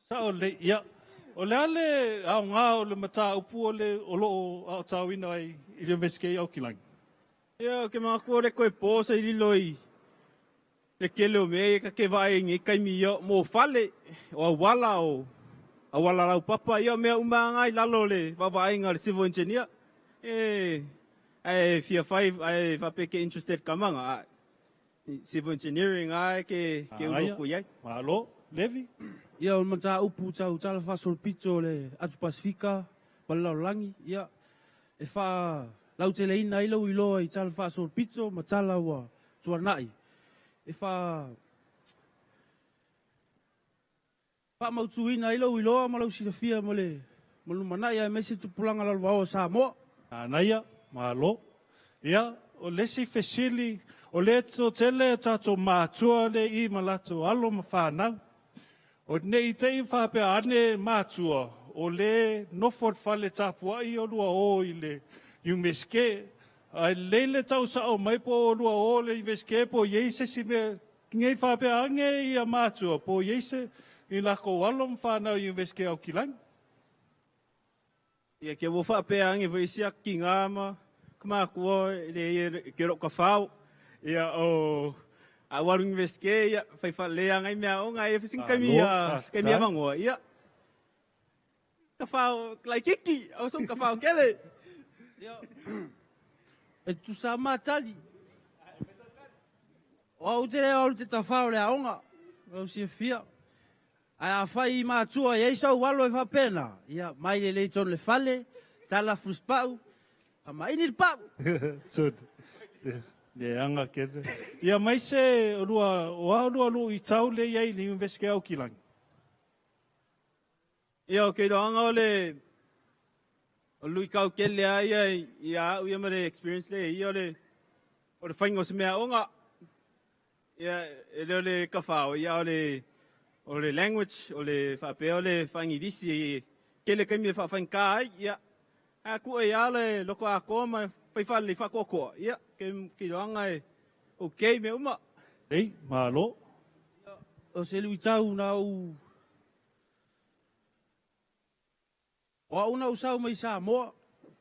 Sa o le, ia, o le ale au ngā o le mata upu o le o lo o tauina ai i le university i Aukilangi. Ia, ke mga kua le koe pō sa i lilo i le kele o mea ka ke vai ngi kaimi ia mo fale o awala o awala lau papa ia mea umanga i lalo le vavainga le civil engineer. E ai fia fai ai fape ke interested kamanga ai. Civil engineering ai ke ke Aia. ulo ku iai. Malo, Levi? Ia, o le mata upu tau tala whasolopito o le Atu Pasifika, ma le lalolagi. Ia, e wha lauteleina ai lau iloa i tala faasolopito ma tala ua tuanai. E wha faamautuina ai lau iloa ma lau silafia ma le malumanai ae maise tupulaga lalovaoa o Samoa. Anaia, malo. Ia, o lesi fesili, o le tō tele o tātou mātua le i ma latou alo ma whānau. O nei te i whapea ane mātua, o le nofo whale tāpuai o lua o i le Universite. Ai leile tau sa o mai po o lua o le Universite po iei se si me ngei whapea ange i a mātua po iei se i lako alo ma whānau Universite au kilangi. Ia, ke ua whaapea ange fo isi ki ngā ma kama kua le ia ke ro ka whao. Ia, o a waru Universite ia whai wha le anga i mea o ngā ia whising kaimi Alo, ia kaimi a mangoa. Ia, ka whao lai kiki, au so ka whao kele. E tusa matali. O au te leo alu te tawhao le aonga. Au silafia. Ae afai i matua i ai sau alo e faapena, ia mai lelei tonu le fale, tala fuluspau, famaini le pau. Sud. Le anga ke. Ia mai se o lua o a lua lu i tau le iai le Universite au kilangi. Ia, o ke roanga o le o lui kau kele a ia ia au ia ma le experience le ia o le whainga o se mea onga. Ia, e leo le kawhao, ia o le language, o le whaapea o le whaingirisi, e kele kaimi e whaawhainga ai, ia, a ku e ia le loko a koa ma whaiwhale le whakoakoa. Ia, ke roanga e okay me uma. Ei, malo. O se lui tau na au o au na usau mai Samoa,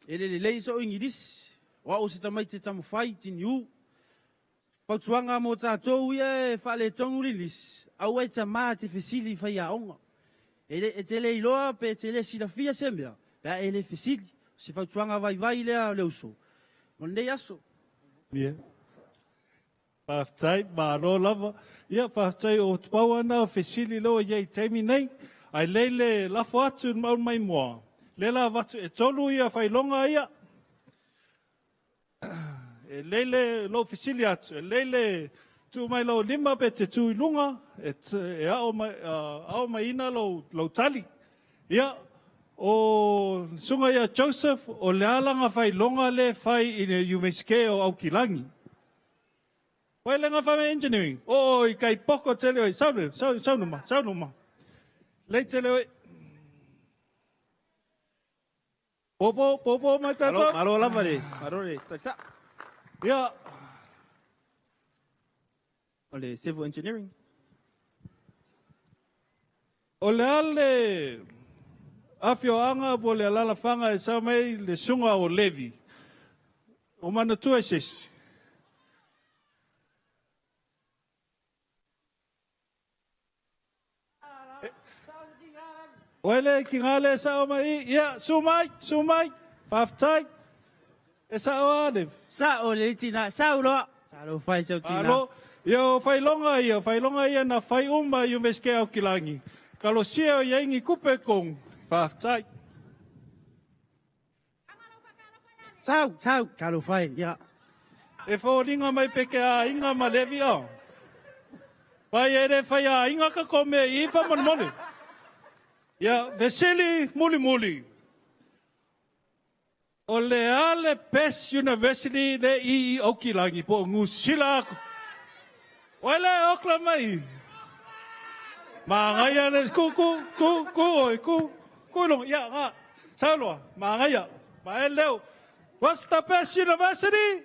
e le lelei so ingilisi, o au se tamai te tamawhai tini u. Fautuaga mo tatou ia e faaletonu le lisi, aua e tamā te fesili i faiaoga. E le e te le iloa pe te le silafia se mea, pe a e le fesili, se fautuaga vaivai lea le uso. Mo lenei aso. Ia. Whaftai, malo lava. Ia, whaftai o tupau ana o fesili loa ia i taimi nei. Ae lei le lafo atu i le maulu maimoa, lea la avatu e tolu ia failoga ia. E lei le lou fesili atu, e lei le tuu mai lou lima pe te tu i luga, e, e ao, mai, ao maiina lou, lou tali. Ia, o suga ia Joseph, o le alaga failoga le fai i le Iunivesite o Aukilagi. Wai le ngafa me engineering. O i kai poko tele oi. Sau sau sau numa, sau numa. Lei tele oi. Popo, popo mai Malo, tatou. malo lava le, malo le talisa. Ia, O le civil engineering. o le ale afioaga po o le alalafaga e sau mai le suga o Levi. O manatua e sesi. O ele ki ngā le sao mai i. Ia, su mai, su mai. Whaftai. E sao a Levi. Sa o le tina, sa uloa. Sa lo fai sau tina. Alo, ia o whailonga ia, whailonga ia na whai uma i umeske au kilangi. Kalosia o iai kupe kong. Whaftai. Sau, sau, ka lo fai. Ia. E fōringa mai peke a inga ma Levi o. Pai e re whai a inga ka kome i wha mone. Ia, vesili muli muli. O le ale Best University le i i Okilangi po ngusila aku. Wai le Auckland mai. Mangaia le ku ku ku ku oi ku ku long ia nga. Sauloa, mangaia. Ma e leo. What's the best university?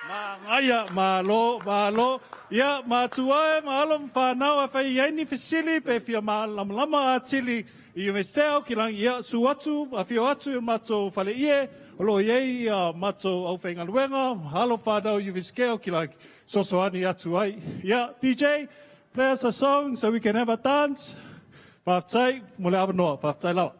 Mangaia, malo, malo. Ia, matua e, malo whanau a whai iaini fesili pe fia malamalama a tili i Universite au ki langi. Ia, su atu, a fio atu i matou whale ie, o lo iei a matou au whaingaluenga, halo whanau Universite au ki langi. Sosoani atu ai. Ia, DJ, play us a song so we can have a dance. Whaftai, mo le awanoa, whaftai lawa.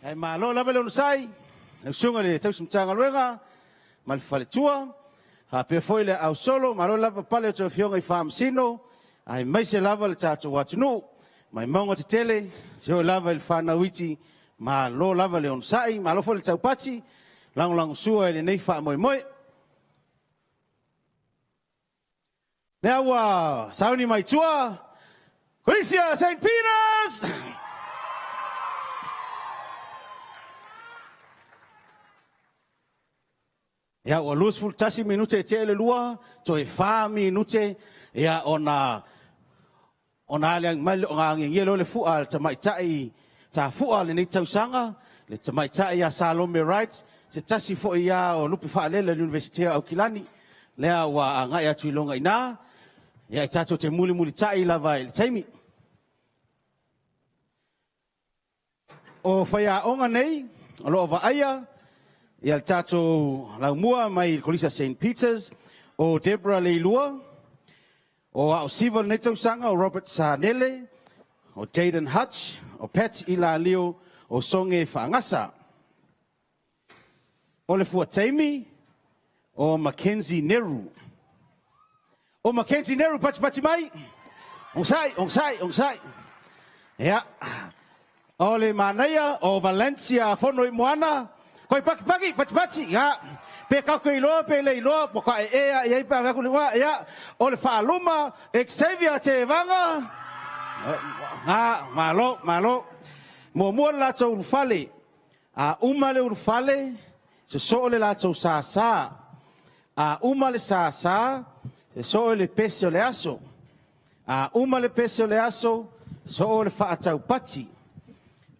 Ae malo lava le onosai, lau susuga i le tausi Matagaluega ma le faletua, faapea foi le ausolo, malo lava pale o tou afioga i Faamasino, aemaise lava le tatou atunuu, mai mauga tetele, seoo lava i le fanau iti, malo lava le onosai, malo foi le taupati, lagolagosua i lenei faamoemoe. Lea ua sauni mai tua, Kolisi St. Peters! Ia, ua 21 minute e tea i le 2, toe 4 minute, ia, ona aliali mai, ona agiagia lea o le fua a le tamaitai tafua lenei tausaga, le tamaitai ia Salome Wright, se tasi foi ia o lupe faalele o le Universite o Aukilani, lea ua agai atu i luga i ina, ia, e tatou te mulimulitai lava i le taimi. O faiaoga nei, o loo vaaia, ia le tatou laumua mai le Kolisi a St. Peters, o Deborah Leilua, o Ao Siva lenei tausaga, o Robert Sanele, o Jaden Hutch, o Pat Ilalio, o Songe Faagasa. O le fuataimi, o Mackenzie Neru. O Mackenzie Neru, patipati mai. Onosai, onosai, onosai. Ia, o le manaia, o Valencia Fono i Moana, koi paki paki, pati pati, ia, pe kako i loa, pe le i loa, po ka e e a i ai pa aku le ia, o le whaaluma, Xavier Te Vanga, ngā, malo, malo, mua mua le latou ulufale, a uma le ulufale, se soo le latou sasa, a uma le sasa, se soo le pese o le aso, a uma le pese o le aso, soo le whaataupati,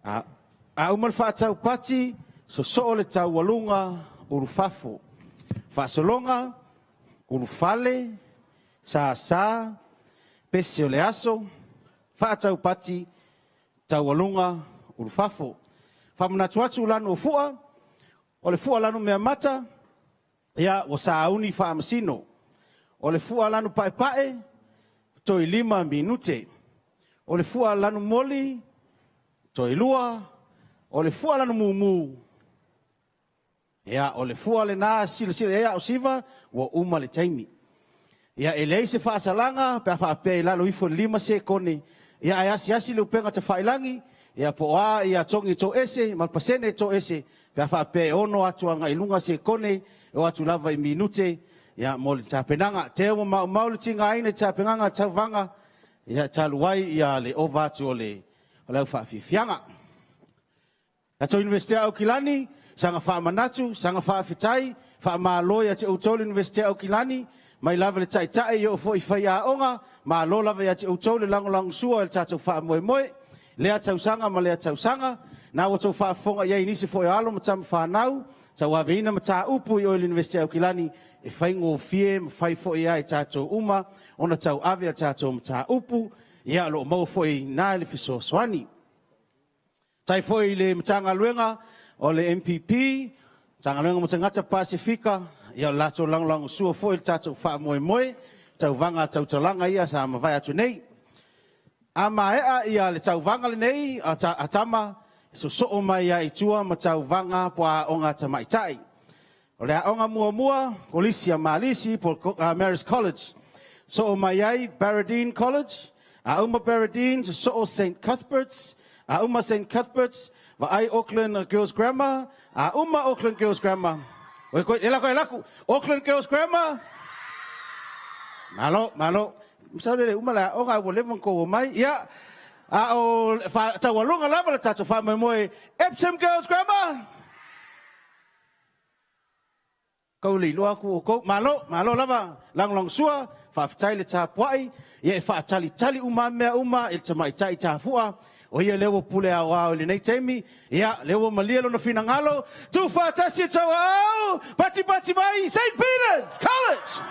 a uma le whaataupati, so soo le taualunga ulufafo. Faasologa, ulufale, sasa, pese o le aso, whaataupati, taualunga ulufafo. Whamanatu atu lanu o fua, o le fua lanu mea mata, ia ua sauni faamasino. O le fua lanu paepae, toe 5 minute. O le fua lanu moli, toe 2. O le fua lanu mumu, ia, o le fua le nā silasila ia o siva, ua uma le taimi. Ia, e leai se faasalaga, pe a faapea i lalo ifo 5 sekone, ia, ae asiasi le upega tafailangi, ia, po o a, ia, togi to ese, ma le pasene to ese, pe a faapea e ono atu agai i luga sekone, e o atu lava i minute, ia, mo le tapenaga. Te ua maumau le tigaina i tapenaga tauvaga, ia, talu ai, ia, le ova atu o le au faafiafiaga. Tatou Universite o Aukilani, saga faamanatu, saga faafetai, faamalo ia te outou le Universite o Aukilani, mai lava le taitai i o foi faiaoga, malo lava ia te outou le lagolagosua i le tatou faamoemoe, lea tausaga ma lea tausaga, na ua tou faafofoga i ai nisi foi o alo ma tama fanau, tauaveina mataupu i o i le Universite o Aukilani, e faigofie ma fai foi ia i tatou uma, ona tauave a tatou mataupu, ia o loo maua foi na i le fesoasoani. Tai foi le Matagaluega o le MPP, Matagaluega mo Tagata Pasefika, ia o latou lagolagosua foi le tatou faamoemoe, tauvaga tautalaga ia sa mavae atu nei. A maea ia le tauvaga lenei a tama, sosoo mai ia i tua ma tauvaga po aoga tamaitai. O le aoga muamua, Kolisi a Malisi po Marist College. Soo mai ai Baradene College, a uma Baradene, sosoo St. Cuthbert's, a uma St. Cuthbert's, vaai Auckland Girls Grammar, a uma Auckland Girls Grammar. Oi koi, ela koi laku, Auckland Girls Grammar. Malo, malo. Msao le uma la aoga ua leva ko mai. Ia, a o taualunga lava le tatou faamoemoe Epsom Girls Grammar. Kau le iloa aku o kou. Malo, malo lava, lagolagosua, faafetai le tapuai, ia e faatalitali uma mea uma i le tamaitai tafua. O ia lea ua pule aoao i lenei taimi, ia lea ua malia lona finagalo, tuufaatasi e tauaau, patipati mai, St. Peter's College!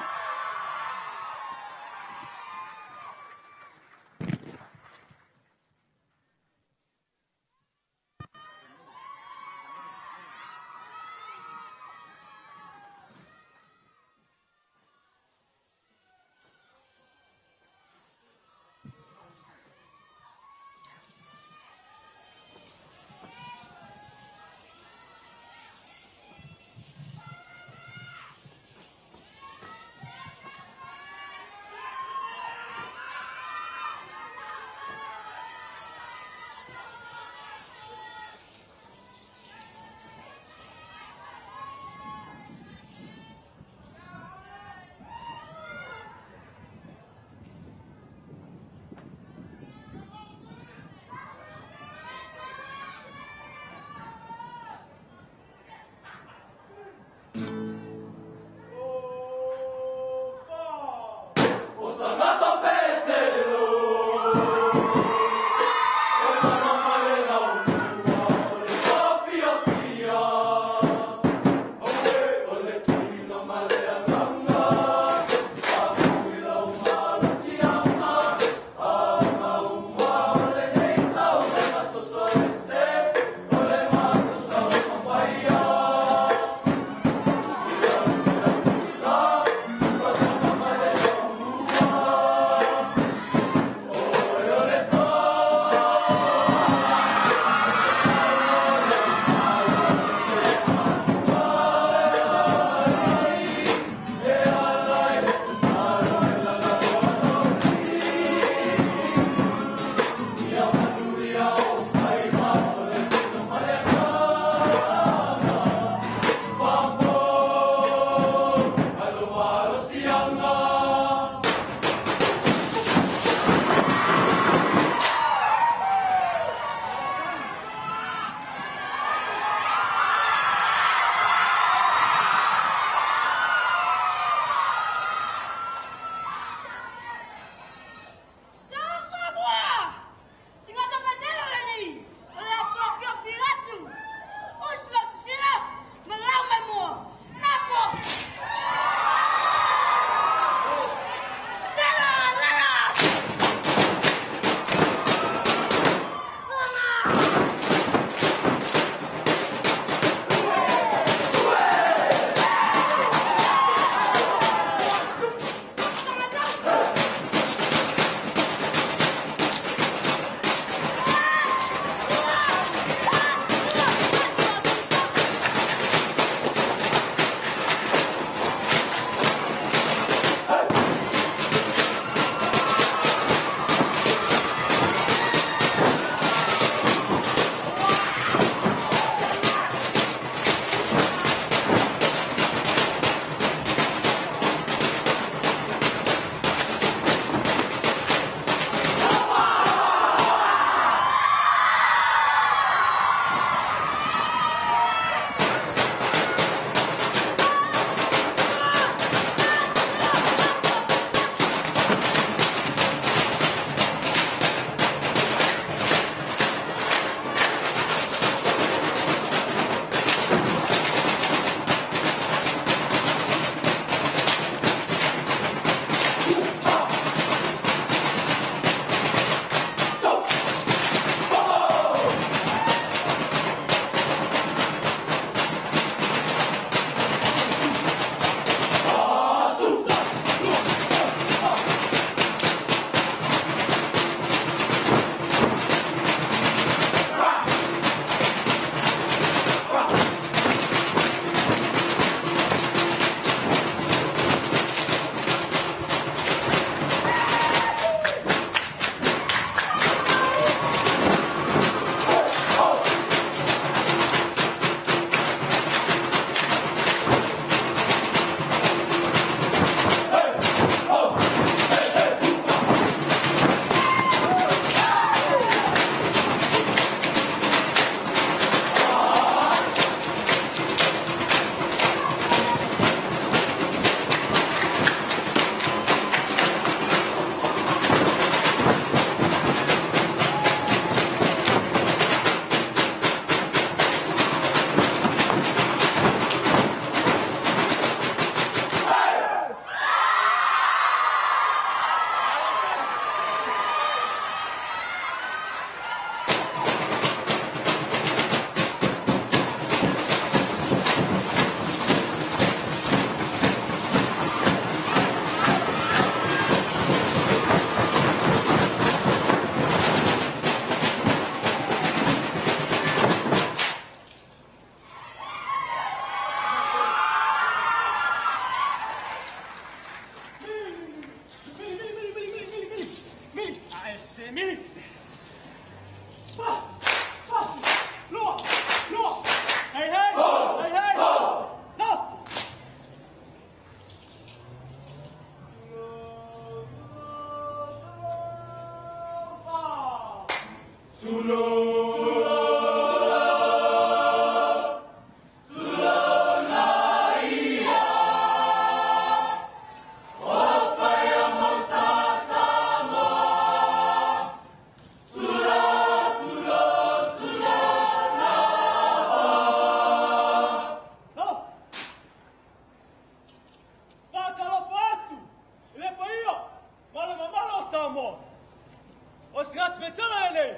O se gatipetala e nei,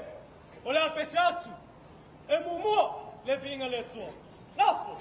o le apese atu, e mumua le viiga le Atua. Lafo.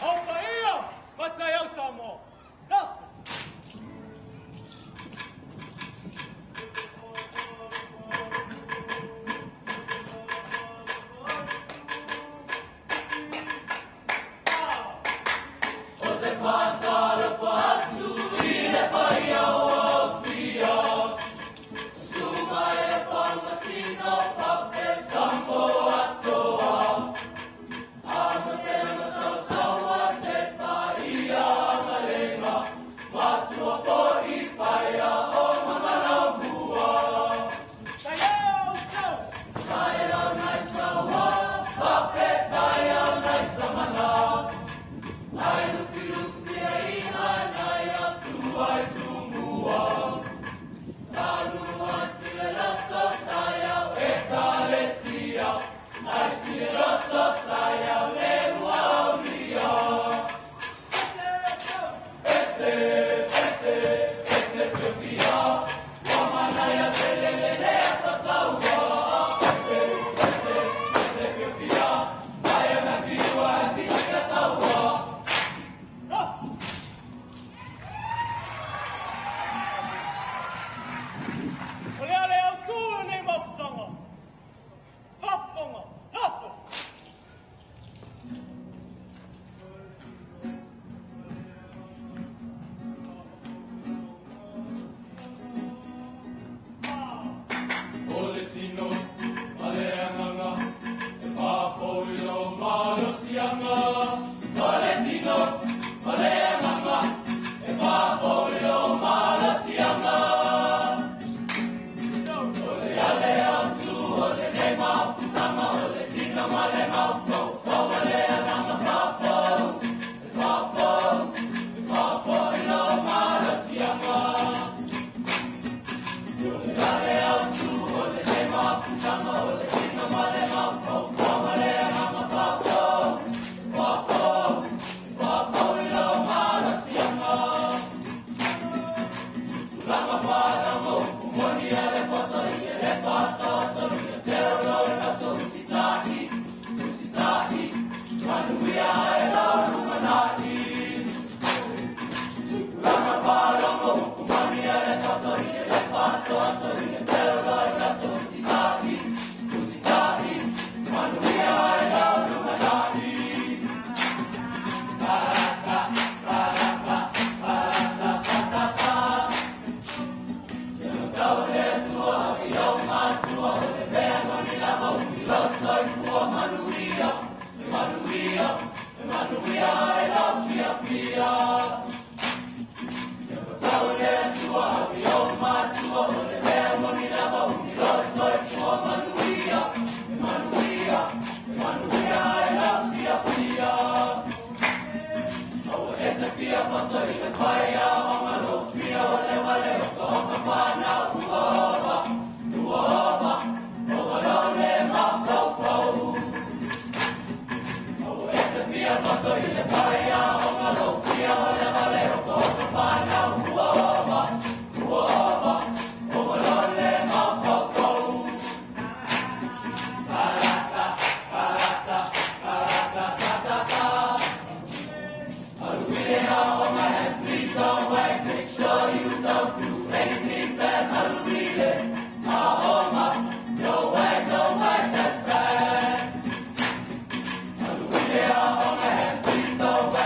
Au paia, matai au Samoa. Lafo. Taiau sau. O le ale au tū e nei maputanga. Hafonga, lafo. O le tino, ma le anganga, e whāpoi lo malosianga. O le tino, ma le anganga, e whāpoi lo malosianga. O le ale au tu, o le nei mafutanga, o le tino ma le maufau, o le anganga whāpau, e whāpau, e whāpoi lo malosianga. Please don't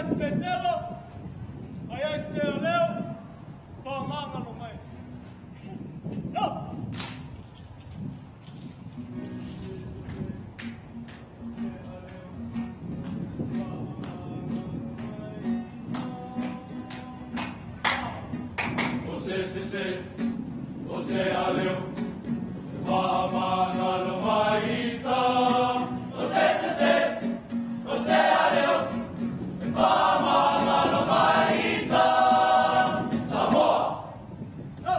Ati Petelo, ai ai se o leo, whaamangalo mai. No! O se se se, o se aleo, whaamangalo mai ita. O se se se, o se aleo, whaamangalo mai ita. Samoa! No!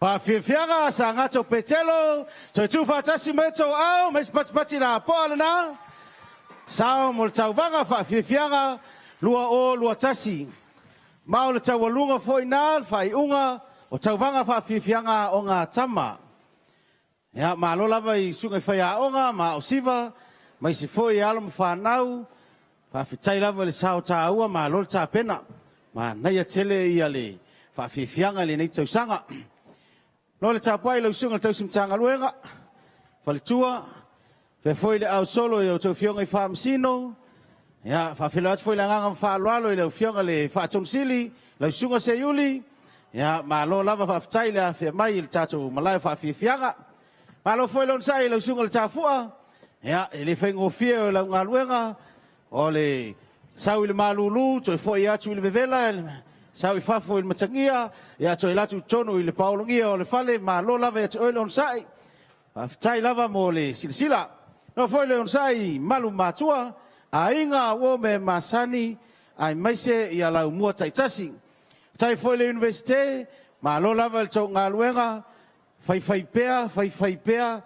Faafiafiaga sa gato Petelo, toe tuufaatasi mai tou aao ma isi patipati lapoa lena. Sao mo le tauvaga faafiafiaga 2021. Ma o le taualuga foi na le faaiuga o tauvaga faafiafiaga o ngā tama. Ia, malo lava i susuga i faiaoga ma aosiva, ma isi foi alo ma fanau, faafetai lava i le sao taua, malo le tapena. Manaia tele ia le faafiafiaga i lenei tausaga. No le tapuai lau susuga i le tausi Matagaluega, faletua, faapea foi le ausolo i a outou afioga i Faamasino. Ia, faafeiloai atu foi le agaga faaaloalo i lau afioga i le Faatonusili, lau susuga Seiuli. Ia, malo lava faafetai le afea mai i le tatou malae o faafiafiaga. Malo foi le onosai i lau susuga i le Tafua. Ia, e le faigofie o lau galuega, o le sau i le malulu, toe foi atu i le vevela, sau i fafo i le matagia, ia toe alu atu i totonu i le paologia o le fale, malo lava ia te oe le onosai. Faafetai lava mo le silasila. No foi le onosai malu matua, aiga uo me masani, aemaise ia laumua taitasi. Tai foi le Universite, malo lava i le tou galuega, faifai pea, faifai pea,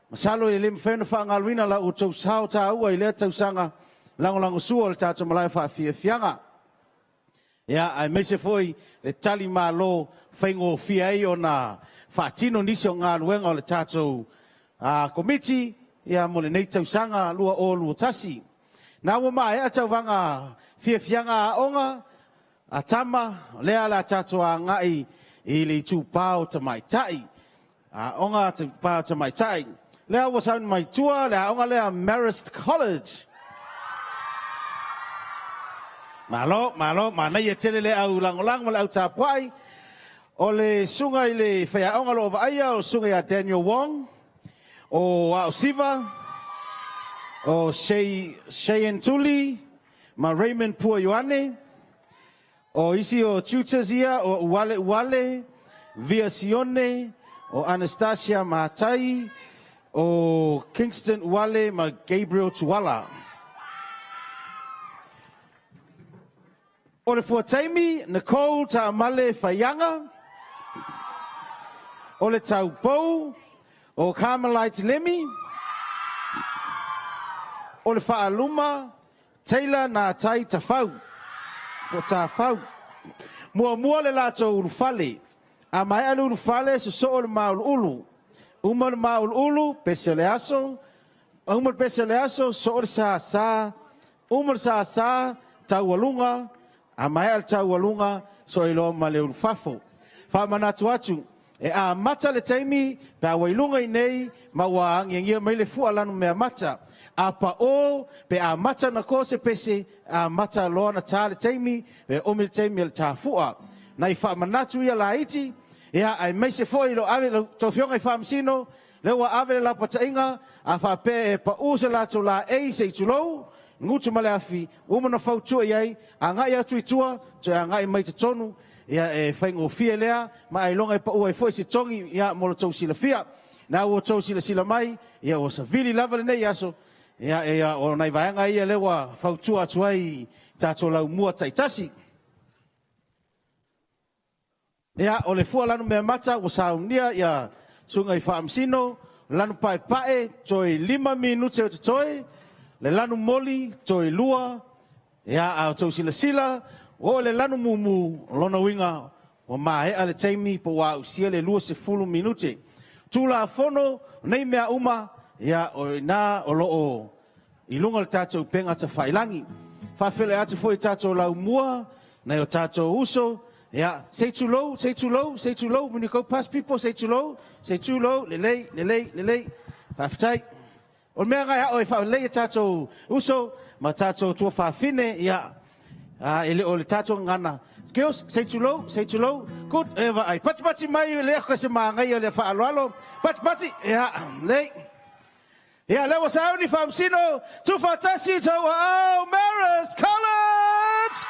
masalo e le mafai ona faagaluina la outou sao taua i lea tausaga lagolagosua o le tatou malae faafiafiaga. Ia, aemaise foi le tali malo faigofie ai ona faatino nisi o galuega o le tatou komiti ia mo lenei tausaga 2021. Na ua maea tauvaga fiafiaga aoga a tama, lea la tatou agai i le itupa o tamaitai. Aoga itupa o tamaitai. Lea ua sauni mai tua le aoga lea Marist College. Malo, malo, manaia tele le au lagolago ma le au tapuai. O le susuga i le faiaoga o lo o vaaia, o le susuga ia Daniel Wong, o Aosiva, o Cheyenne Tuli, ma Raymond Pua Ioane. O isi o tutors ia, o Uale Uale, Via Sione, o Anastasia Matai, o Kingston Uale ma Gabriel Tuala. O le fuataimi, Nicole Taamale Faiaga. O le taupou, o Carmelite Lemi. O le faaluma, Taylor Natai Tafau. Po Tafau. Muamua le latou ulufale. A maea le ulufale, sosoo le mauluulu. Uma le mauluulu, pese le aso. Uma le pese le aso, soo le sasa. Uma le sasa, taualuga. A maea le taualuga, so iloa ma le ulufafo. Faamanatu atu, e amata le taimi, pe a ua i luga i nei, ma ua agiagia mai le fua lanu mea mata. A pa o, pe amata na ko se pese, amata loa na tā le taimi, pe omi le taimi le tāfua. Nai faamanatu ia laiti, ia aemaise foi lo ave lo tou afioga i Faamasino, le ua ave le lapataiga, a faapea e pau se latou laei se i tulou, gutu ma le afi, ua uma ona fautua i ai, agai atu i tua, toe agai mai totonu, ia e faigofie lea, ma ailoga e pau ai foi se togi, ia mo lo tou silafia. Na ua tou silasila mai, ia ua savili lava lenei aso, ia, ia o nai vaega ia lea ua fautua atu ai tatou laumua taitasi. Ia, o le fua lanu mea mata ua saunia ia susuga i Faamasino, lanu paepae, toe 5 minute o totoe, le lanu moli, toe 2, ia, a o tou silasila, o le lanu mumu, lona uiga, ua maea le taimi po ua ausia le 20 minute. Tulafono, nei mea uma, ia, o ina o loo i luga o le tatou upega tafailagi. Faafeiloai atu foi i tatou laumua, nai o tatou uso, ia, say too low, say too low, say too low, when you go past people, say too low, say too low, lelei, lelei, lelei, faafetai. O le mea ngai ao e faalelei e tatou uso, ma tatou tuafafine, ia, e le o le tatou gagana. Girls, say too low, say too low, good, e vaai. Pati pati mai le ako se magai le faaaloalo, pati pati, ia, lei. Ia, lea ua sauni Faamasino, tuufaatasi tau aao Marist College!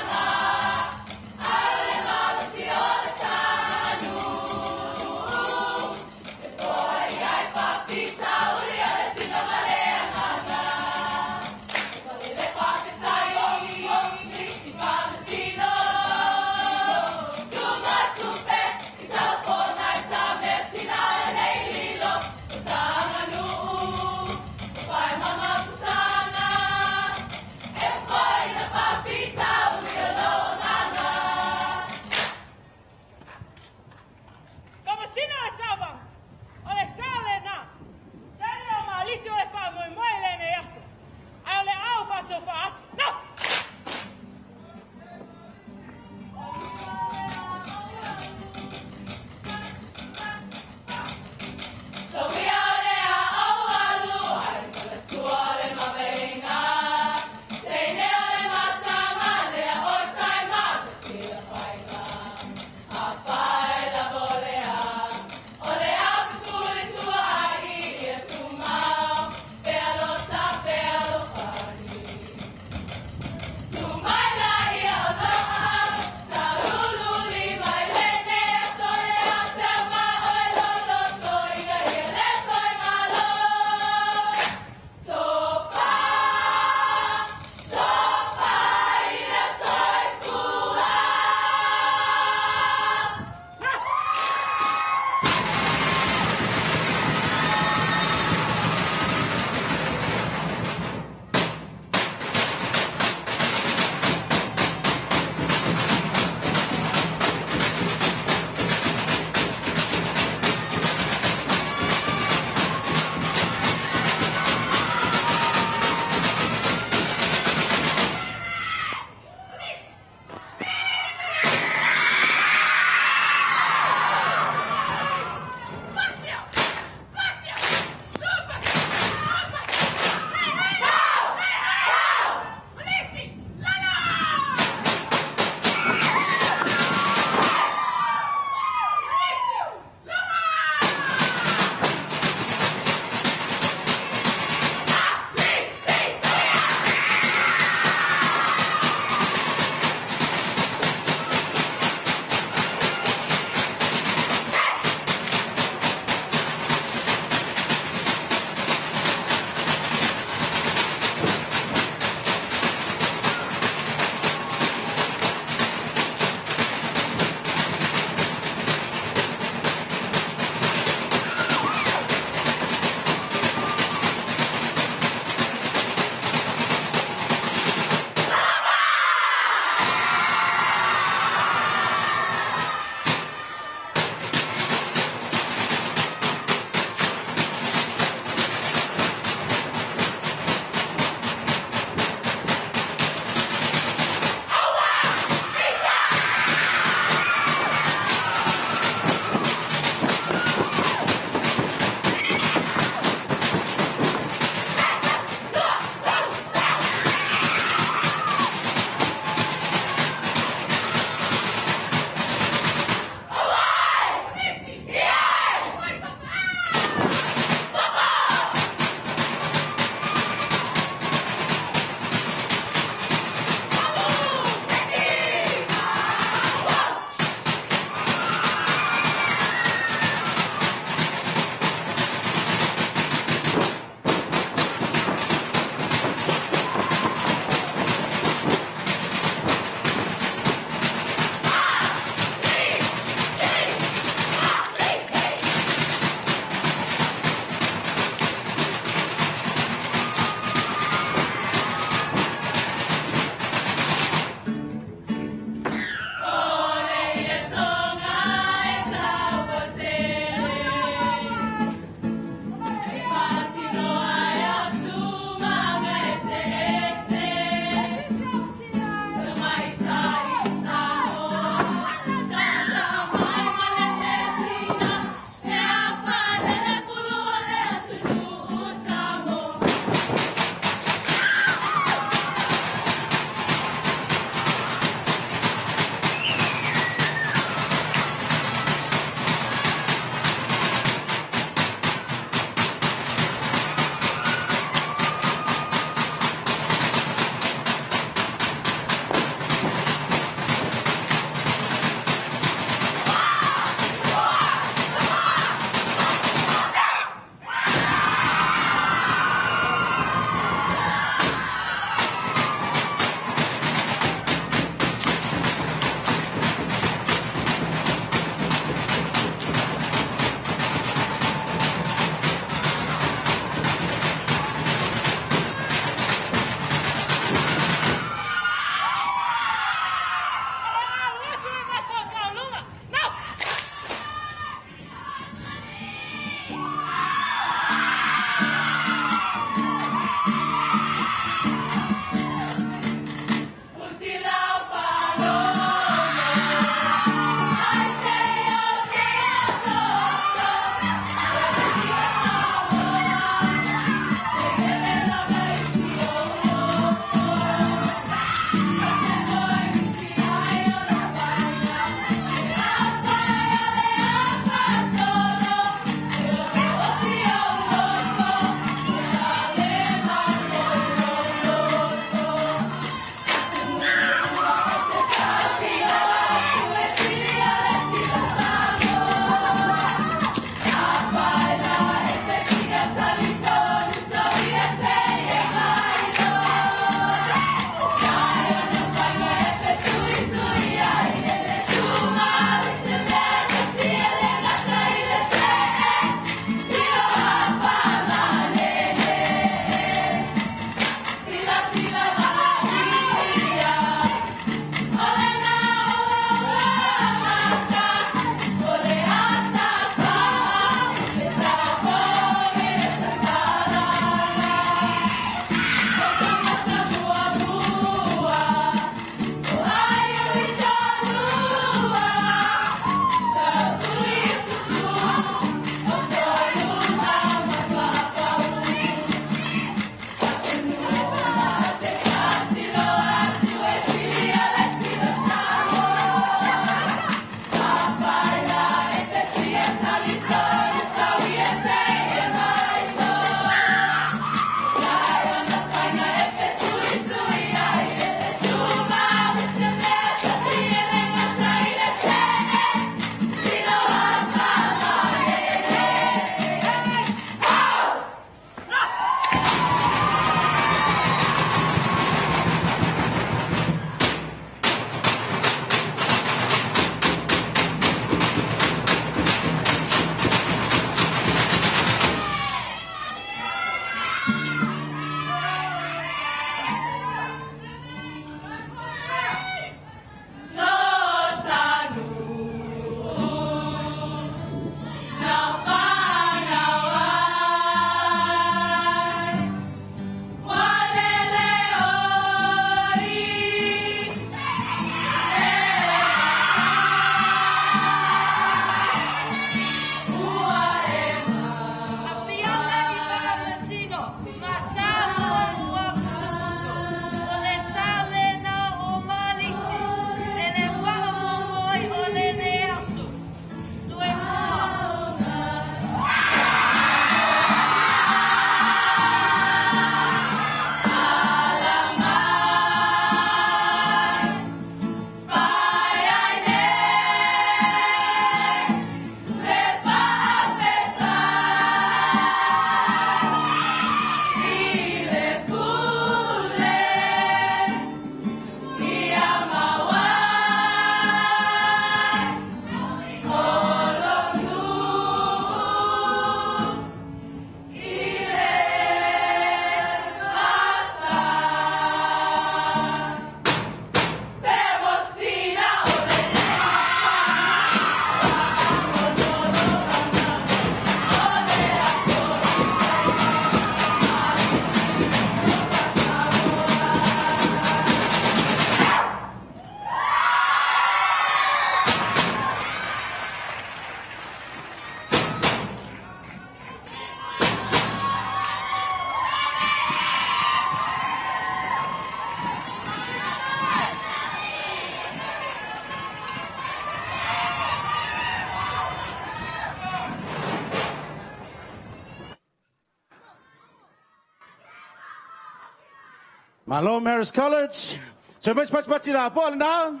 Malo Marist College. So mai pati pati la po na.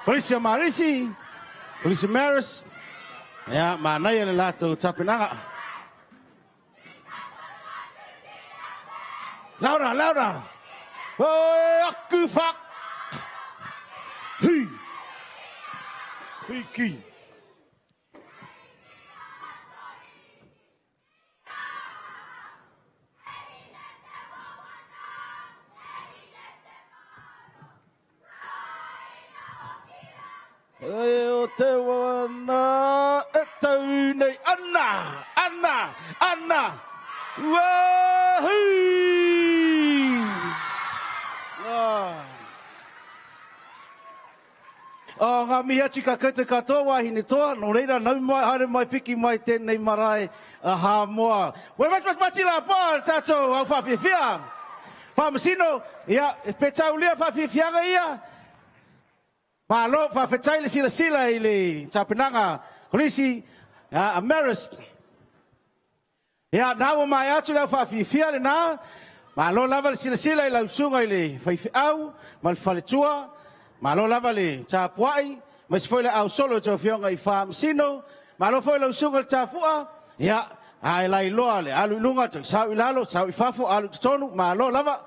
Polisi o Marisi. Polisi Marist. Ia, manaia le latou tapenaga. Laura, Laura. Oi, aku fuck. Hui. Hui ki. E o te wana e tau nei ana, ana, ana, wahi! Ah. Oh, ngā mihi atu ka koutou katoa wāhine toa, nō reira, nau mai, haere mai, piki mai tēnei marae a Hāmoa. Wai mati mati mati la pā, tātou au whawhiwhia. Whamasino, ia, pe taulia whawhiwhianga ia, Malo, faafetai le silasila i le tapenaga Kolisi a Marist. Ia, na ua maea atu le au faafiafia lenā, malo lava le silasila i lau susuga i le faifeau ma le faletua, malo lava le tapuai, aemaise foi le au solo i tou afioga i Faamasino, malo foi lau susuga i le Tafua, ia, a e lailoa le alu i luga, toe sau i lalo, sau i fafo, alu i totonu, malo lava.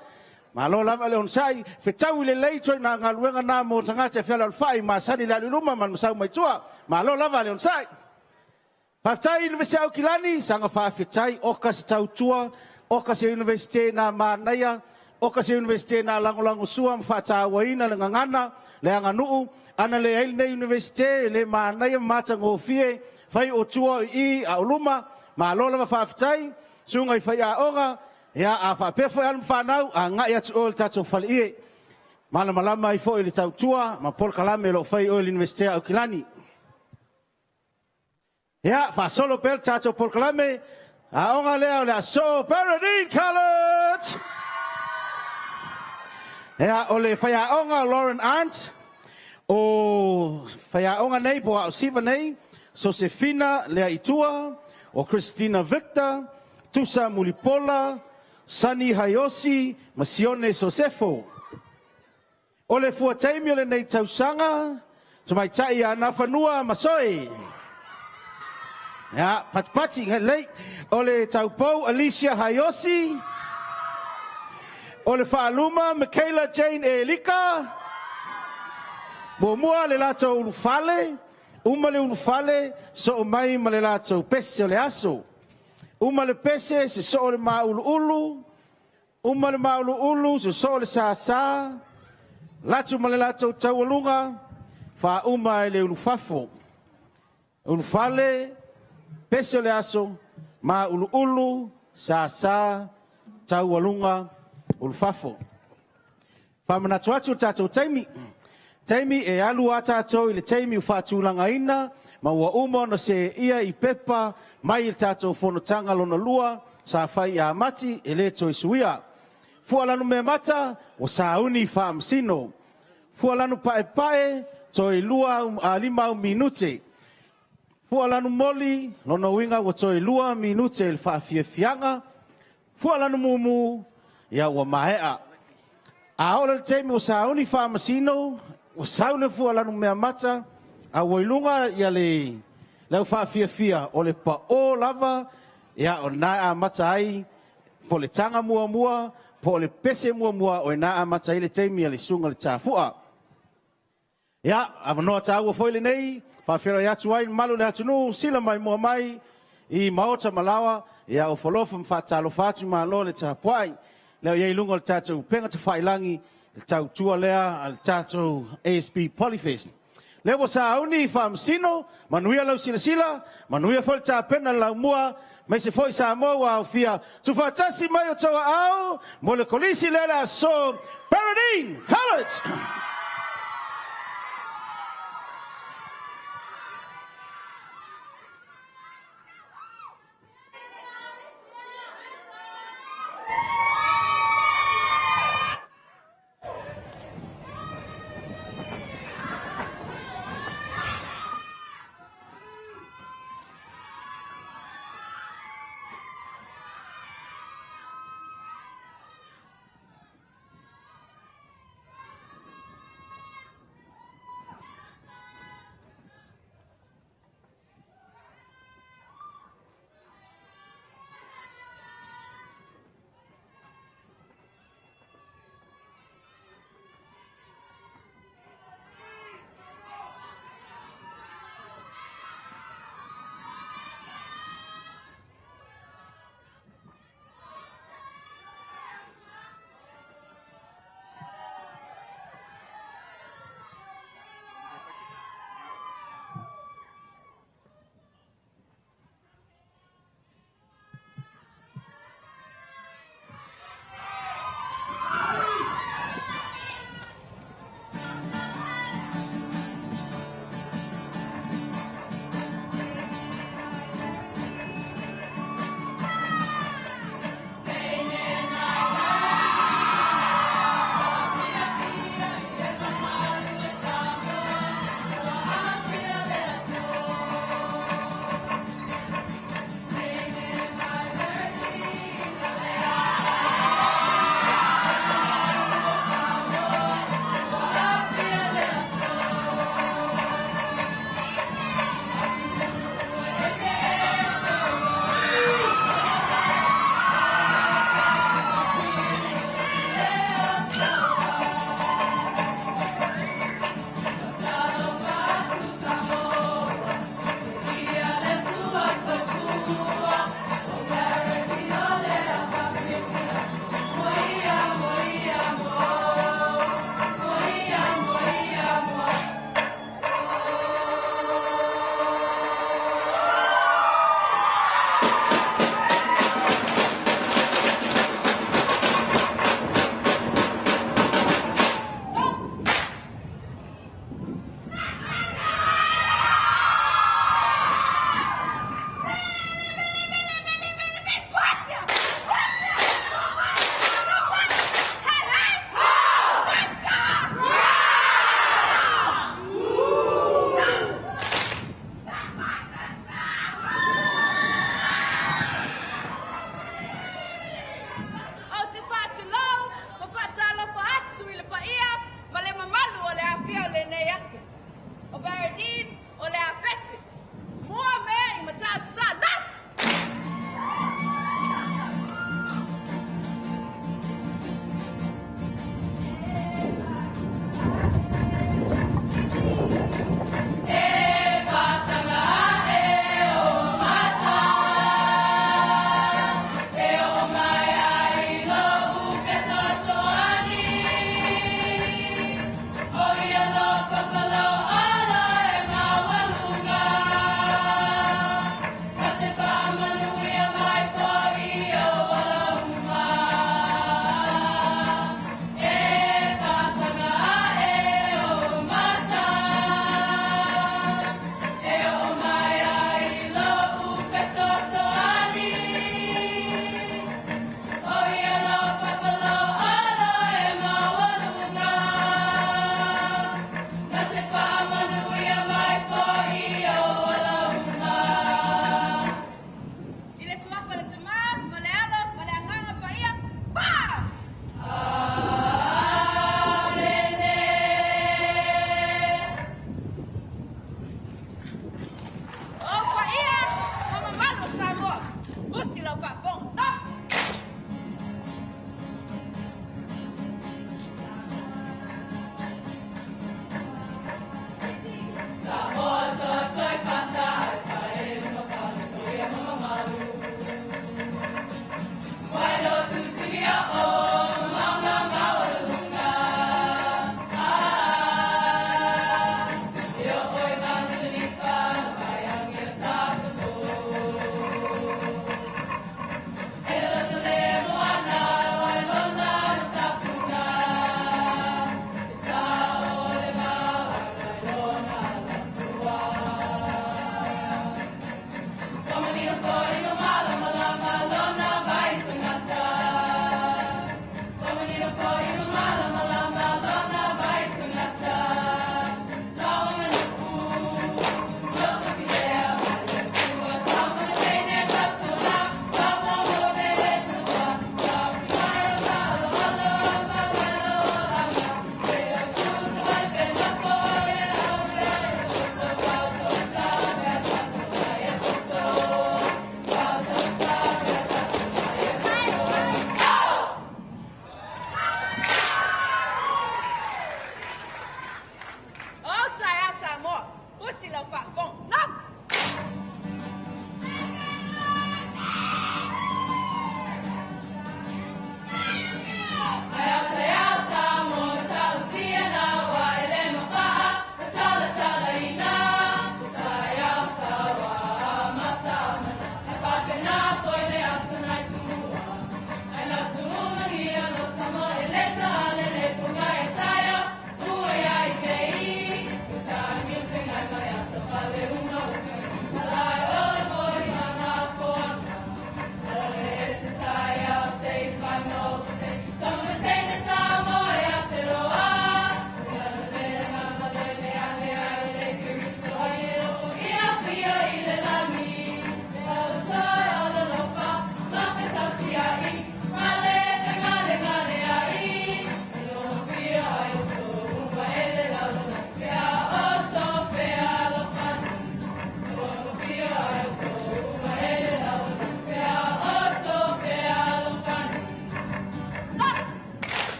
Malo lava le onosai, fetaui lelei toe na galuega na mo tagata e fealaalafa'i masani le alu i luma ma le masau mai tua. Malo lava le onosai. Faafetai Universite Aukilani, saga faafetai oka se tautua, oka se Universite na manaia, oka se Universite na lagolagosua ma faatauaina le gagana, le aganuu, ana leai lenei Universite e le manaia ma matagofie, fai o tua o i i a o luma. Malo lava faafetai, susuga i faiaoga, Ia, a faapea foi alo ma fanau, agai atu oe i le tatou faleie. Malamalama ai foi le tautua ma polokalame o lo o fai oe i le Iunivesite a Aukilani. Ia, faasolo pea le tatou polokalame, aoga lea o le aso Baradene College! Ia, o le faiaoga Lauren Arndt, o faiaoga nei po o Aosiva nei, Sosefina Leaitua, o Christina Victor, Tusa Mulipola, Sonny Haiosi ma Sione Sosefo. O le fua taimi o lenei tausaga, tamaitai ia Nafanua Masoe. Ia, patipati, lelei. O le taupou Alicia Haiosi. O le faaluma Michaela Jane Elika. Muamua le latou ulufale. Uma le ulufale, soo mai ma le latou pese o le aso. Uma le pese, se soo le mauluulu. Uma le mauluulu, se soo le sasa. Latu ma le latou taualuga, faauma i le ulufafo. Ulufale, pese o le aso, mauluulu, sasa, taualuga, ulufafo. Faamanatu atu le tatou taimi. Taimi e alu a tatou i le taimi ua faatulagaina ma ua uma ona seia i pepa mai i le tatou fonotaga lona lua sa fai ia Mati e le toe suia. Fua lanu meamata ua sauni faamasino. Fua lanu paepae toe 5 au minute. Fua lanu moli lona uiga ua toe 2 minute i le faafiafiaga. Fua lanu mumu ia ua maea. A oo le taimi ua sauni faamasino, ua sau le fua lanu meamata, a ua iluga ia le lau faafiafia o le pao lava, ia o na amata ai po le taga muamua, po le pese muamua o na amata ai le taimi a le susuga i le tafua. Ia, avanoa tāua foi lenei, faafeiloai atu ai le mamalu o le atunuu, sila mai mua mai i maota ma laoa, ia o folofa ma faatalofa atu malo le tapuai. Lea i ai luga o le tatou upega tafailagi, le tautua lea a le tatou ASB Polyfest. Lea ua sauni faamasino, manuia lau silasila, manuia foi le tapena le laumua, maise foi Samoa ua aofia, tuufaatasi mai o tou aao, mo le kolisi lea le aso, Peregian College!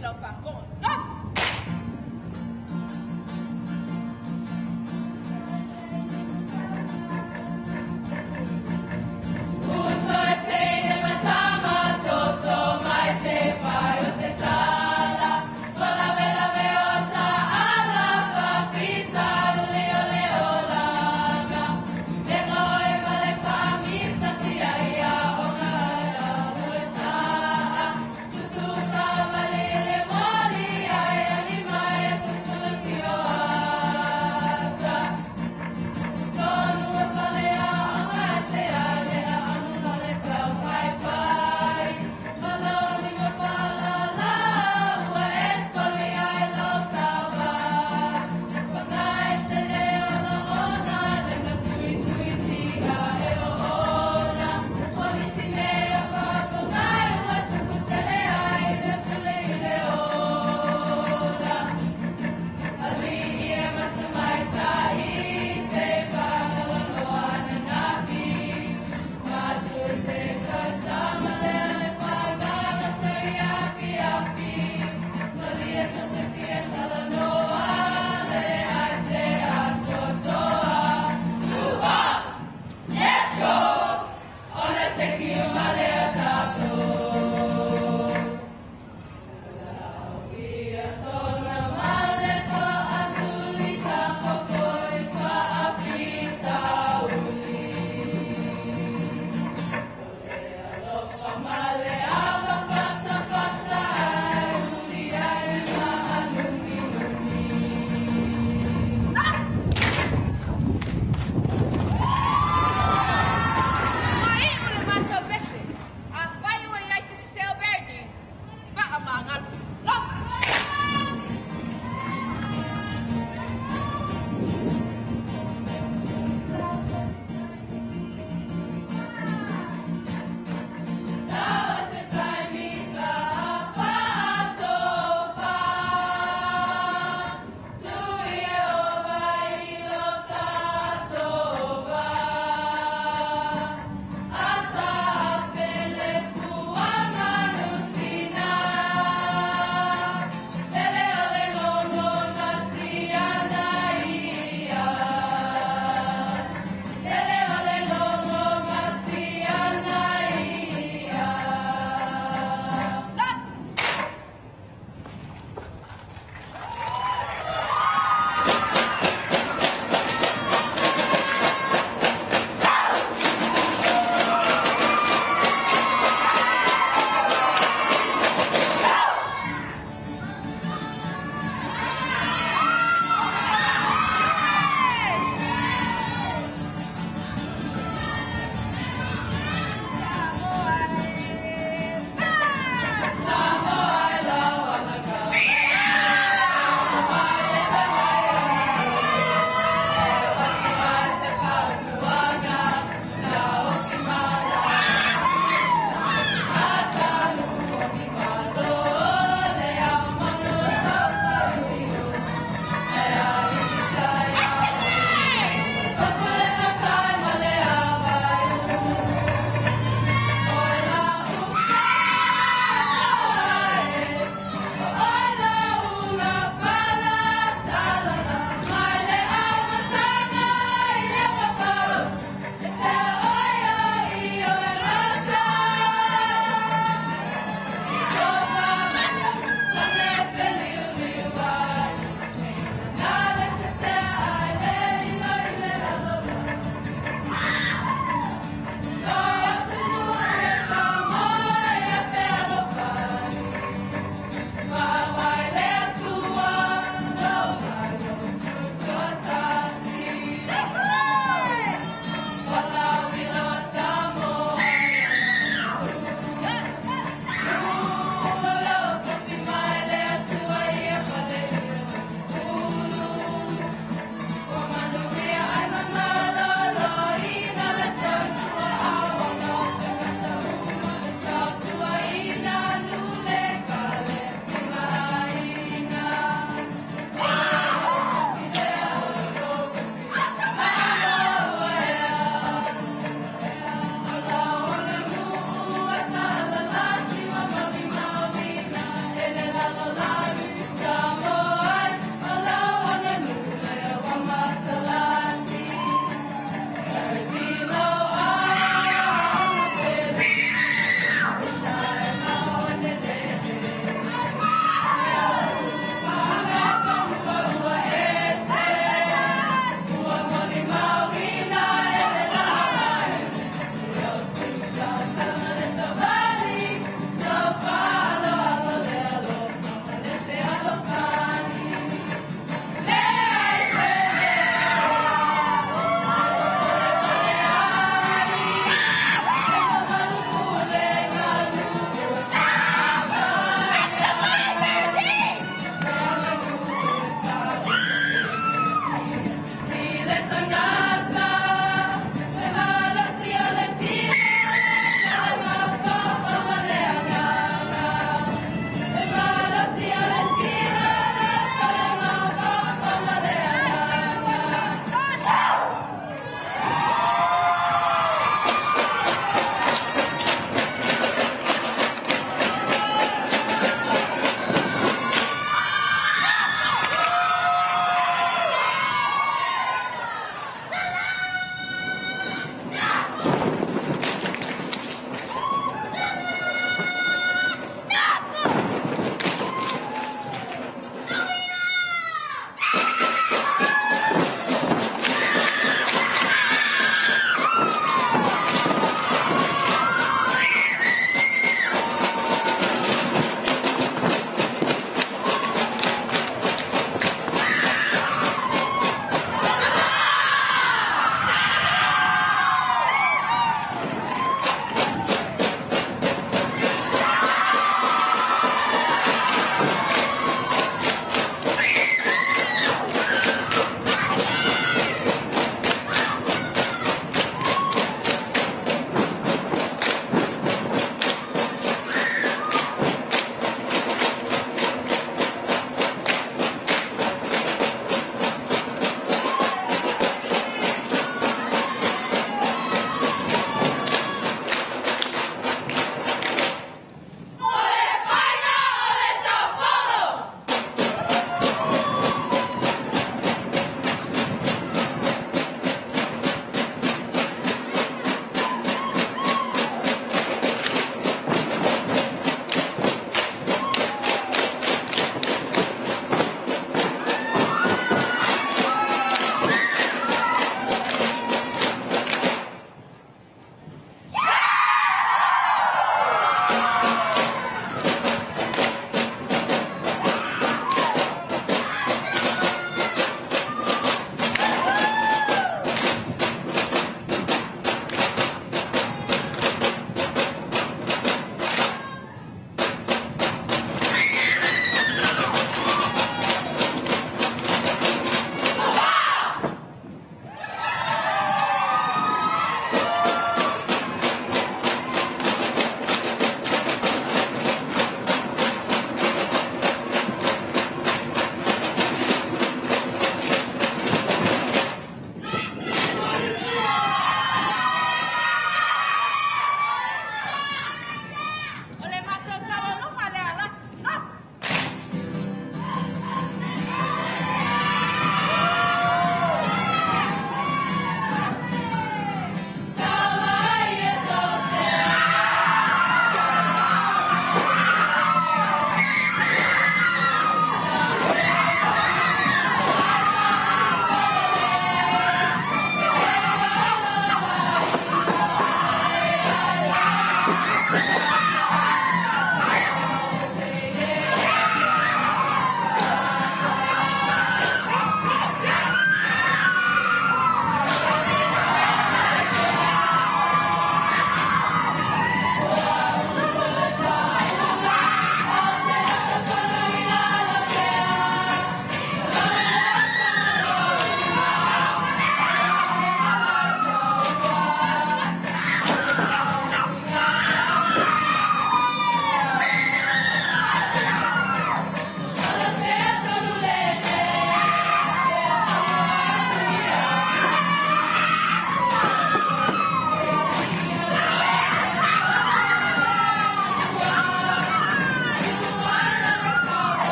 lau faafofoga. Nofo!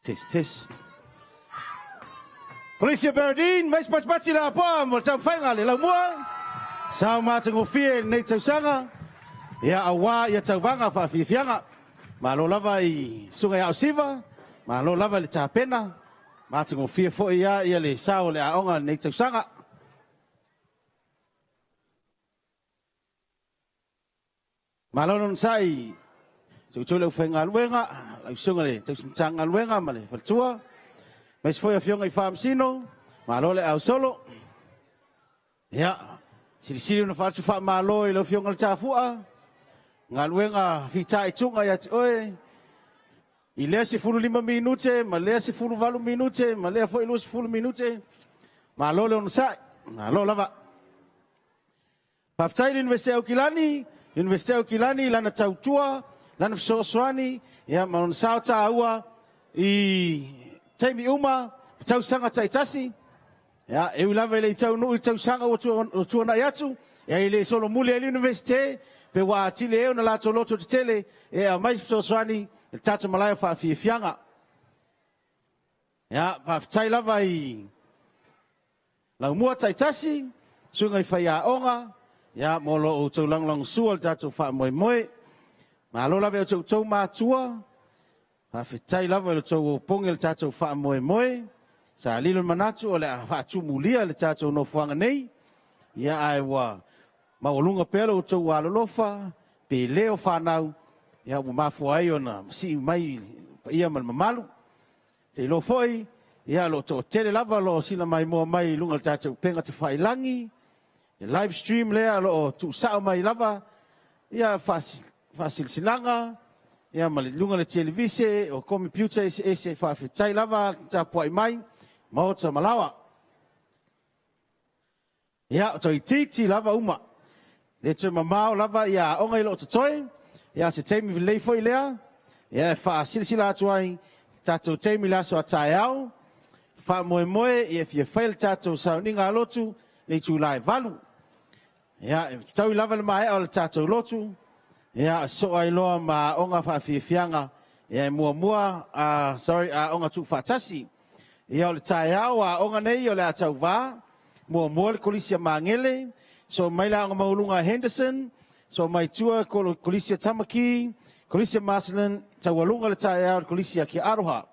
Test, test. Kolisi o Bernardine, mai se patipati le apoa mo le taumafaiga le laumua. Sao matagofie i lenei tausaga. Ia auā ia tauvaga faafiafiaga. Malo lava i susuga ia Ausiva, malo lava i le tapena. Matagofie foi ia ia le sao o le aoga i lenei tausaga. Malo le onosai i le aufaigaluega, lau susuga i le tausi Matagaluega ma le faletua, aemaise foi afioga i Faamasino, malo le ausolo. Ia, silisili ona faatu faamalo i lau Afioga i le Tafua, galuega fitaituga ia te oe, i lea 15 minute ma lea 18 minute ma lea foi 20 minute, malo le onosai, malo lava. Faafetai i le Iunivesite o Aukilani, Iunivesite o Aukilani i lana tautua, lana fesoasoani, ia ma lona sao taua i taimi uma, tausaga taitasi. Ia, e ui lava e le i taunuu i tausaga ua tuanai atu, ia e le solomuli ai le Iunivesite, pe ua atili ai ona latou loto tetele e aumai se fesoasoani i le tatou malae o faafiafiaga. Ia, faafetai lava i laumua taitasi, susuga i faiaoga, ia, mo lo outou lagolagosua i le tatou faamoemoe. Malo lava i o outou matua, faafetai lava i lo outou opogi i le tatou faamoemoe. Sa lilo le manatu o le a faatumulia le tatou nofoaga nei, ia ae ua maualuga pea lo outou alolofa, pe le o fanau, ia ua mafua ai ona masii mai paia ma le mamalu. Te iloa foi, ia lo toatele lava lo o sila maimoa mai i luga o le tatou upega tafailagi, le live stream lea lo o tuusao mai lava, ia faasilasilaga, ia ma le luga o le televise, o komepiuta eseese, faafetai lava tapuai mai, maota ma laoa. Ia, o toeitiiti lava uma. Le toe mamao lava ia aoga i lo o totoe, ia se taimi lelei foi lea, ia e faasilasila atu ai tatou taimi i le aso a taeao, faamoemoe ia fia fai le tatou sauniga a lotu le itula e 8. Ia, e fetaui lava le maea o le tatou lotu, ia, soo ai loa ma aoga faafiafiaga, ia e muamua, aoga tuufaatasi. Ia, o le taeao aoga nei o le a tauvā, muamua le Kolisi a Magele, so mai le aoga maualuga a Henderson, so mai tua Kolisi a Tamaki, Kolisi a Marcelin, taualuga le taeao le Kolisi a Kia Aroha.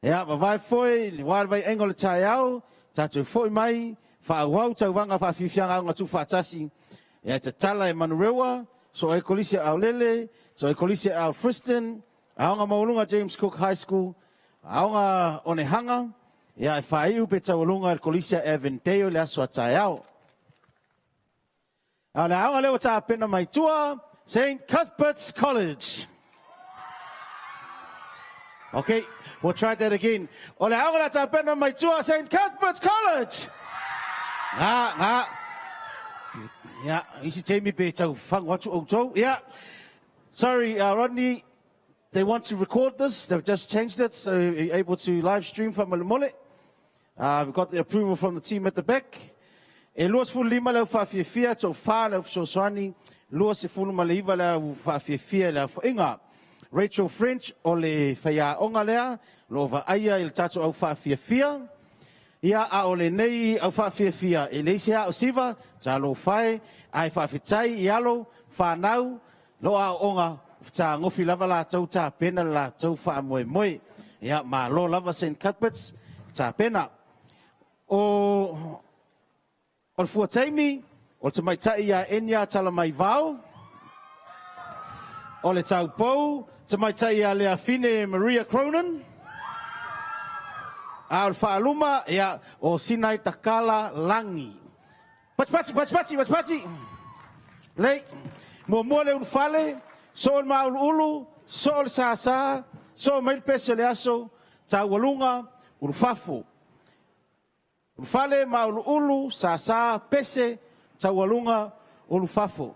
Ia, vavae foi, le wā le vai engo le taeao, tatou foi mai, whaauau tauvaga faafiafiaga aoga tuufaatasi, ia tatala e Manurewa, so ai Kolisi a Aolele, so ai Kolisi a Alfriston, aoga maualuga James Cook High School, aoga Onehanga, ia e whaiu pe taualuga le Kolisi a Avondale le aso a taeao. A o le aoga lea ua tapena mai tua, St. Cuthbert's College. Okay, we'll try that again. O le aoga lea tapena mai tua, St. Cuthbert's College. Ngā, ngā. Ia, isi taimi pe tau whangu atu outou. Ia. Sorry, Rodney, they want to record this. They've just changed it, so you're able to live stream from Malamole. We've got the approval from the team at the back. E 25 le au faafiafia, to whā le au fesoasoani, 29 le au faafiafia le aofa'iga. Rachel French o le faiaoga lea, lo o vaaia i le tatou au faafiafia. Ia a o lenei au faafiafia, e leai se aosiva, talofa e, ae faafetai i alo, fanau, lo aooga, fetagofi lava latou tapena le latou faamoemoe. Ia, malo lava St. Cuthbert's, tapena. O le fua taimi, o le tamaitai ia Enya Talamaivao, o le taupou, tamaitai ia Leafine Maria Cronin, a o le faaluma, ia, o Sinai Takala Langi. Patipati, patipati, patipati. Lei, muamua le ulufale, so o le mauluulu, so o le sasa, so o mai le pese o le aso, taualuga, ulufafo. Ulufale, mauluulu, sasa, pese, taualuga, ulufafo.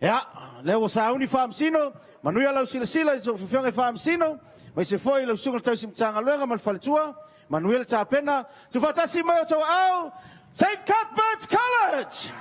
Ia, lea ua sauni faamasino, manuia lau silasila i so fafioga i faamasino, mai se foi lau susuga le tausi Matagaluega ma le faletua, manuia le tapena, tuufaatasi mai o outou aao, St. Cuthbert's College!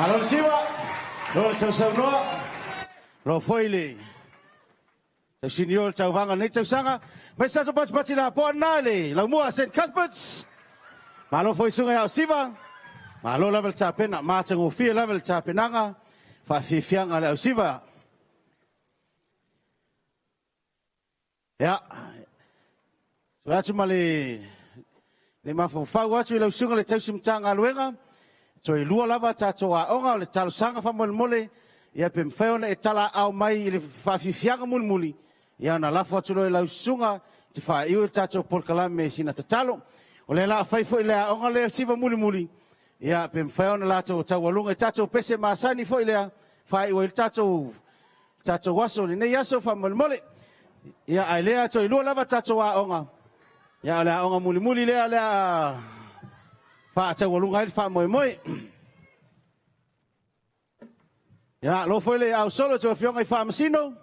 Malo le siva, lo le sausaunoa, lo foi le tausini o le tauvaga o lenei tausaga. Mai se aso patipati lapoa lena le laumua St. Cuthbert's. Malo foi susuga ia Ausiva, malo lava le tapena, matagofie lava le tapenaga, faafiafiaga a le Ausiva. Ia, sue atu ma le, le mafaufau atu i lau susuga le tausi Matagaluega, toe lua lava tatou aoga o le talosaga faamolemole, ia pe mafai ona e talaaao mai i le faafiafiaga mulimuli, ia ona lafo atu loa i lau susuga te faaiu i le tatou polokalame sina tatalo. O lea la a fai foi le aoga lea siva mulimuli, ia pe mafai ona latou taualuga i tatou pese masani foi lea, faaiu ai le tatou tatou aso lenei aso faamolemole. Ia ae lea toe lua lava tatou aoga. Ia o le aoga mulimuli lea o le a faataualuga ai le faamoemoe. Ia, lo foi le au solo tou afioga i Faamasino.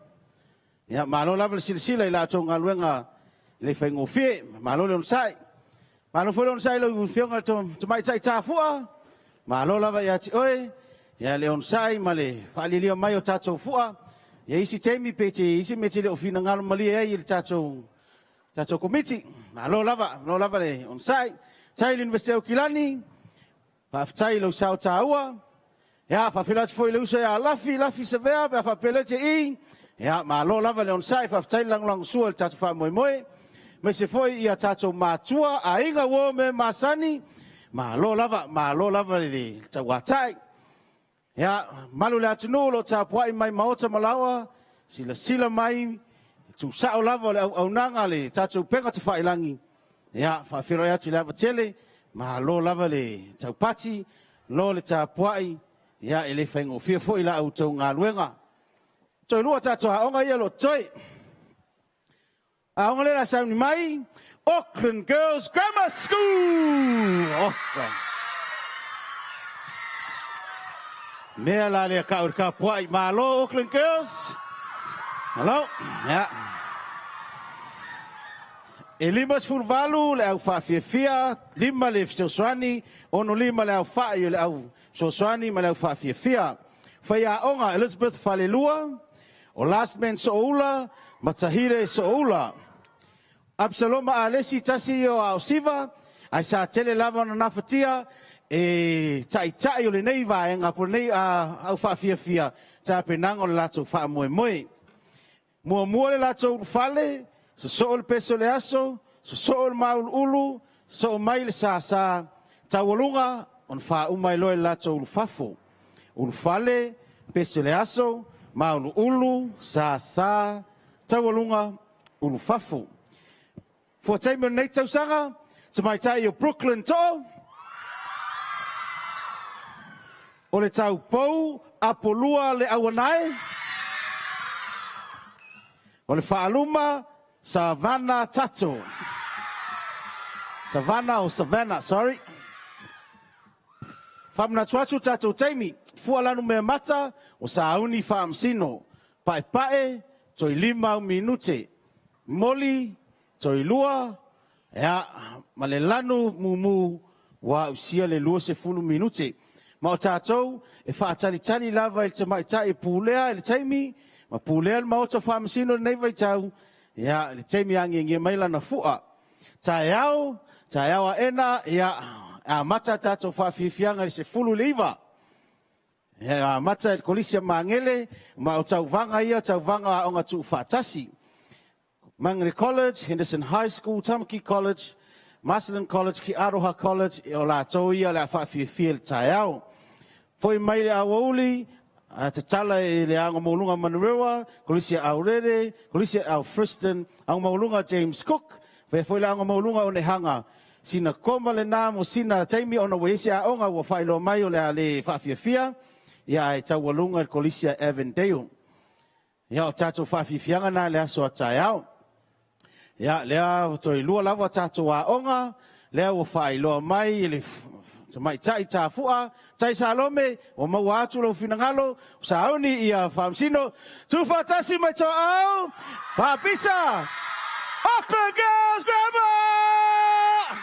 Ia, malo lava le silasila i la outou galuega le faigofie. Malo le onosai. Malo foi le onosai i lau afioga i le Tamaitai Tafua. Malo lava ia te oe. Ia le onosai ma le faalialia mai o tatou fua. Ia isi taimi pe te isi mea te le o finagalo malie ai i le tatou tatou komiti. Malo lava, malo lava le onosai. Tai le Universite o Kilani, faafetai i lou sao taua. Ia, faafeiloai atu foi i le uso ia Lafi, Lafi Savea, pe a faapea lea te i. Ia, malo lava le onosai, faafetai le lagolagosua i le tatou faamoemoe. Aemaise foi ia tatou matua, aiga, uo me masani. Malo lava, malo lava le tauatai. Ia, malu le atunuu o lo o tapuai mai maota ma laoa, silasila mai, tuusao lava o le auaunaga a le tatou upega tafailagi. Ia, faafeiloai atu i le ava tele, malo lava le taupati, lo le tapuai, ia, e le faigofie foi la outou galuega. Toe lua tatou aoga ia o lo o totoe. Aoga lea la sauni mai, Auckland Girls Grammar School! Oka. Mea la lea kau le kapuai. Malo Auckland Girls. Malo. Yeah. E 58 le au faafiafia, 5 le fesoasoani, 65 le aofai o le au fesoasoani ma le au faafiafia. Faiaoga Elizabeth Falelua, o Last Man Sooula ma Tahire Sooula. Absaloma Alesi tasi ia o Aosiva, ae sa tele lava ona nafatia e taitai o lenei vaega po o lenei au faafiafia tapenaga o le latou faamoemoe. Muamua le latou ulufale, sosoo le pese o le aso, sosoo le māuluulu, sosoo mai le sasa, taualuga ona faauma ai loa i le latou ulufafo. Ulufale, pese o le aso, māuluulu, sasa, taualuga, ulufafo. Fua taimi o lenei tausaga, tamaitai o Brooklyn Too, o le taupou Apolua le Auanae, o le faaluma Savannah Tato. Savannah o Savannah, sorry. Faamanatu atu tatou taimi, fua lanu mea mata o sauni faamasino, paepae, toe 5 au minute, moli, toe 2, ea, ma le lanu mumu ua ausia le 20 minute. Ma o tatou e faatalitali lava i le tamaitai e pulea i le taimi, ma pulea le maota faamasino i lenei vaitau, ia, le taimi e agiagia mai lana fua. Taeao, taeao aena, ia, amata tatou faafiafiaga i le 19. Ia, amata i le Kolisi a Magele, ma o tauvaga ia, tauvaga aoga tuufaatasi. Mangere College, Henderson High School, Tamaki College, Marcelin College, Ki Aroha College, e o latou ia o le a faafiafia i le taeao. Foi mai le aoauli, a tatala i le Aoga Maualuga Manurewa, Kolisi a Aurere, Kolisi a Alfriston, Aoga Maualuga James Cook, faia foi le Aoga Maualuga o Onehanga. Sina koma lena mo sina taimi ona ua i ai se aoga ua faailoa mai o le a le faafiafia, ia ae taualuga i le Kolisi a Avondale. Ia, o tatou faafiafiaga na i le aso a taeao. Ia, lea toe lua lava tatou aoga, lea ua faailoa mai i le tamaitai tafua, Tai Salome, ua maua atu lou finagalo, sauni ia faamasino, tuufaatasi mai toaau, faapisa, Auckland Girls Grammar!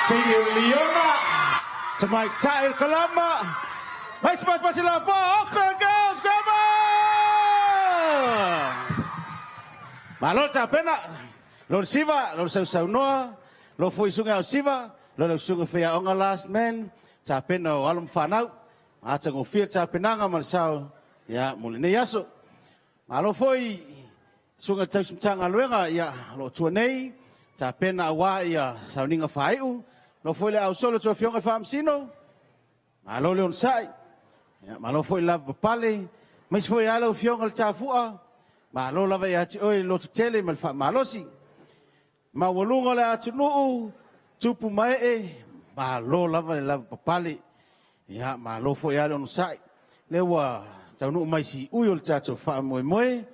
Teine o le Liona, Tamaitai o le Kalama, mai se pasipasi lapoa, Auckland Girls Grammar! Malo le tapena, lo le siva, lo le sausaunoa, lo foi suga au siva, lo le usuga faiaoga last man, tapena o alo ma fanau, matagofie le tapenaga ma le sao, ia, mo lenei aso. Malo foi suga le tausi Matagaluega, ia, o lo o tua nei, tapena aua ia sauniga faaiu, lo foi le ausolo tua fionga faamasino, malo le onosai, ia, malo foi le lava papale, maise foi ala fionga le tafua, malo lava ia te oe le loto tele ma le faamalosi. Maualuga o le atunuu, tupu ma ee, malo lava le lava papale, ia, malo foi ale onosai. Le ua taunuu mai si ui o le tatou faamoemoe,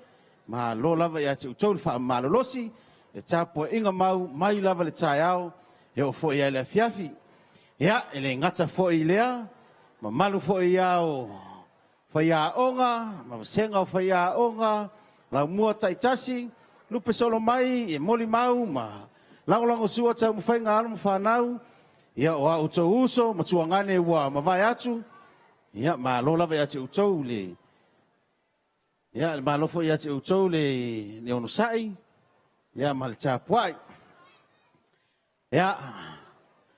malo lava ia te outou le faamalolosi, le tapuaiga mau mai lava le taeao, e oo foi ai le afiafi. Ia, e le gata foi i lea, mamalu foi ia o faiaoga, ma vasega o faiaoga, laumua taitasi, lupe solo mai, e moli mau ma lagolagosua taumafaiga a alo ma fanau, ia o a outou uso, matuagane ua mavae atu, ia malo lava ia te outou le, ia le malo foi ia te outou le onosai, ia ma le tapuai. Ia,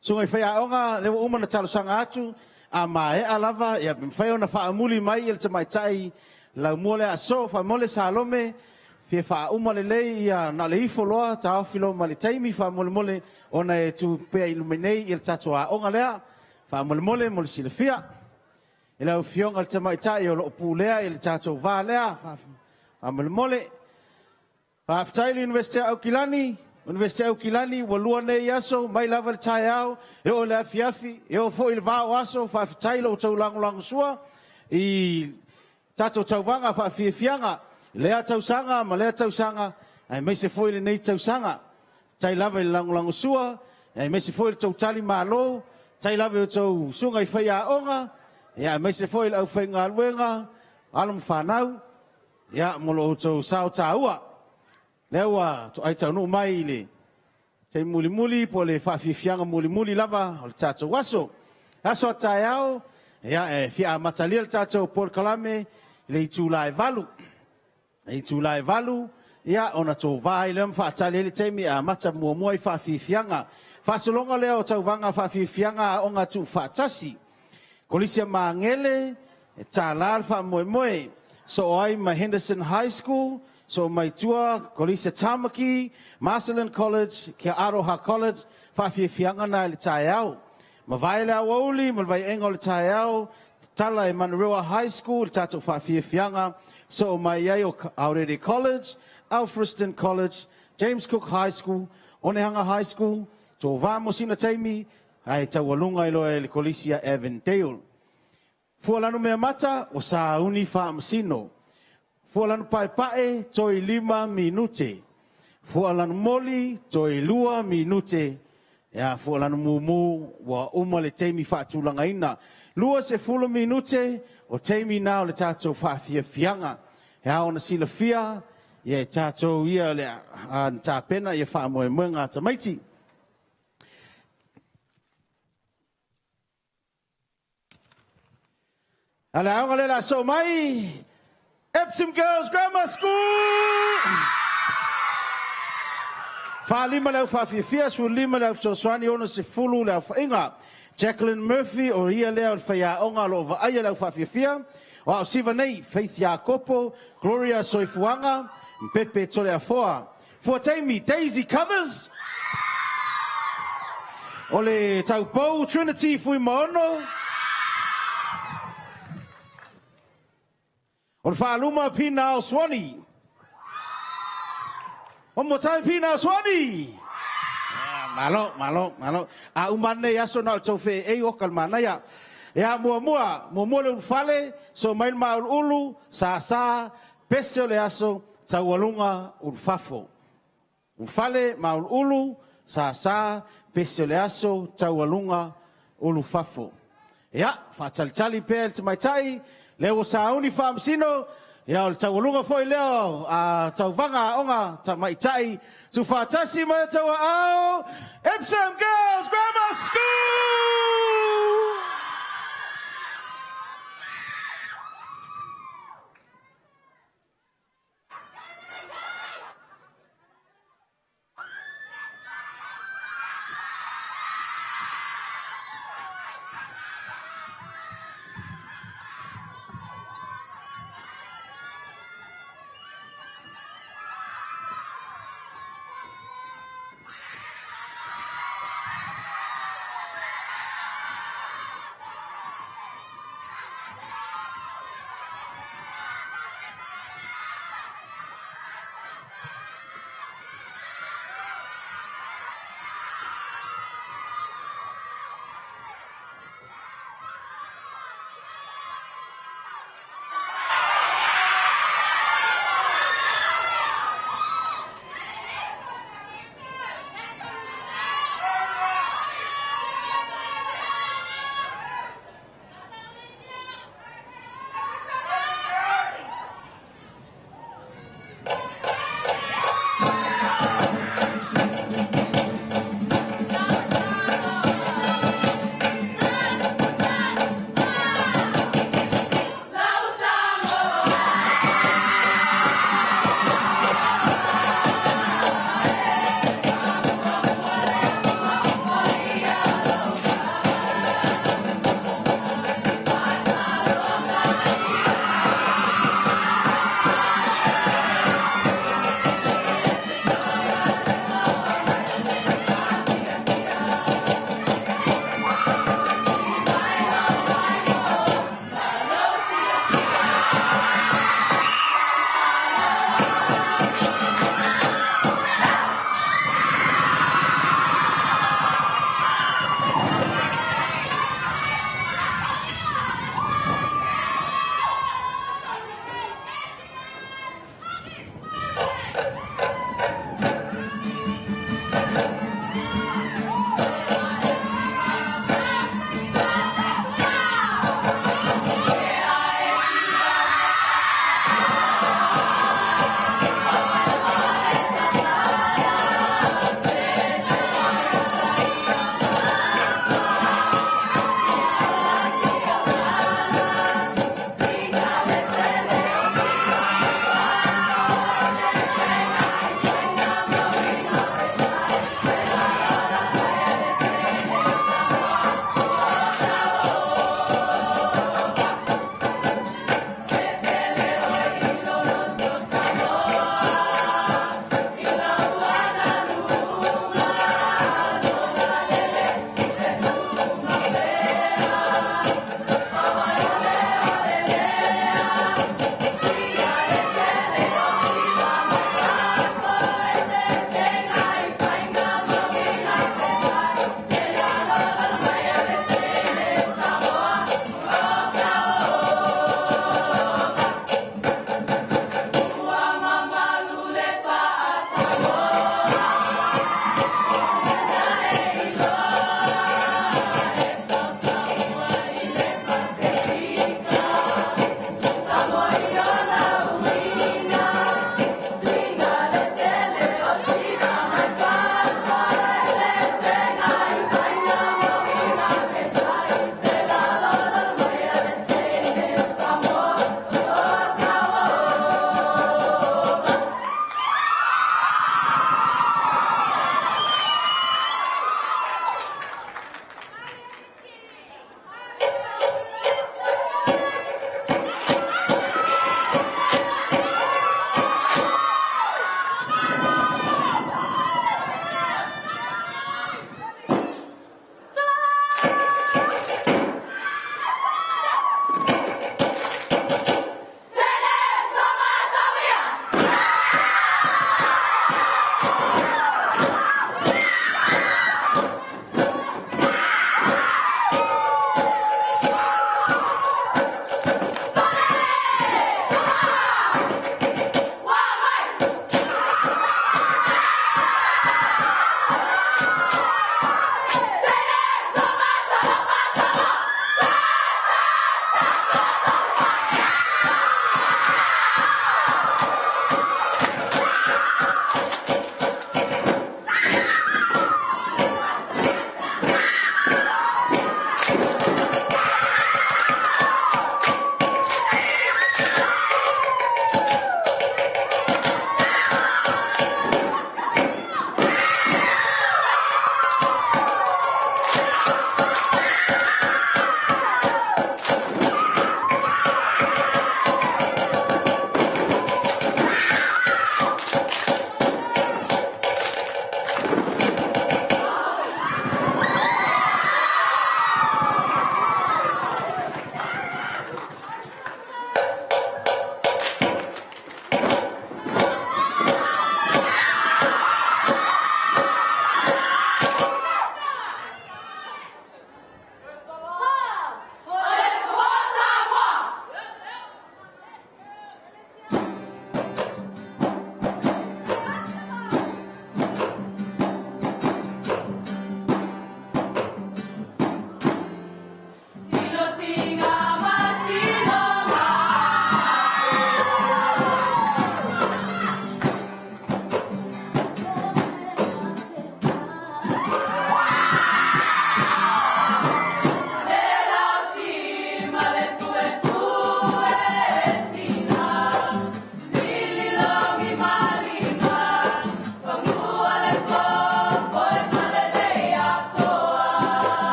susuga i faiaoga, le ua uma na talosaga atu, a maea lava, ia pe mafai ona faamuli mai le tamaitai laumua le aso, faamole Salome, fia faauma lelei ia na le ifo loa, taofi loa ma le taimi, faamolemole ona e tu pea i luma nei i le tatou aoga lea, faamolemole mo le silafia. E le afioga i le tamaitai o loo pulea i le tatou va lea, faamolemole. Faafetai le Universite o Aukilani, Universite o Aukilani, ua lua nei aso, mai lava le taeao, e oo i le afiafi, e oo foi i le va o aso, faafetai lo outou lagolagosua i tatou tauvaga faafiafiaga, lea tausaga ma lea tausaga, aemaise foi lenei tausaga. Tai lava i le lagolagosua, aemaise foi le tou tali malo, tai lava i outou susuga i faiaoga, ia aemaise foi le aufaigaluega, alo ma fanau, ia mo lo outou sao taua. Lea ua toai taunuu mai i le taimi mulimuli po o le faafiafiaga mulimuli lava o le tatou aso. Aso a taeao, ia e fia amatalia le tatou polokalame i le itula e 8. E itula e 8, ia ona tovā ai lea ma faatali ai le taimi e amata muamua i faafiafiaga. Faasologa lea o tauvaga faafiafiaga aoga tuufaatasi. Kolisi a Magele, e tālā le faamoemoe. So ai ma Henderson High School, so mai tua, Kolisi a Tamaki, Marcellin College, Kia Aroha College, faafiafiaga na i le taeao. Mavae le aoauli ma le vaiaiga o le taeao, tala e Manurewa High School, le tatou faafiafiaga, so mai ai o Aorere College, Alfriston College, James Cook High School, Onehunga High School, tovā mo sina taimi, ae taualuga i loa e le Kolisi a Avondale. Fua lanu mea mata, o sauni faamasino. Fua lanu paepae, toe 5 minute. Fua lanu moli, toe 2 minute. Ia, fua lanu mumu, ua uma le taimi faatulagaina. 20 minute, o taimi na o le tatou faafiafiaga. E ao ona silafia, ia e tatou ia le tapena ia faamoemoega a tamaiti. A le aoga le la so mai, Epsom Girls Grammar School! 45 le au faafiafia, 15 le au fesoasoani, 60 le aofaiga. Jacqueline Murphy o ia lea o le faiaoga o lo o vaaia le au faafiafia. O ao siva nei, Faith Iakopo, Gloria Soifuaga, Mpepe Toleafoa. Fua taimi, Daisy Covers. O le taupou, Trinity Fuimaono. O le faaluma, Pina Swanee. One more time, Pina Swanee. Malo, malo, malo. A uma nei aso na o le tau fe ei o kalmanaia. Ia muamua, muamua le ulufale, so mai le mauluulu, sa sa, pese o le aso, taualuga ulufafo. Ulufale, mauluulu, sa sa, pese o le aso, taualuga ulufafo. Ia, faatalitali pea le tamaitai, le ua sauni faamasino, Ia, o le taualuga foi lea o tauvaga aoga tamaitai tuufaatasi mai tauaao Epsom Girls Grammar School!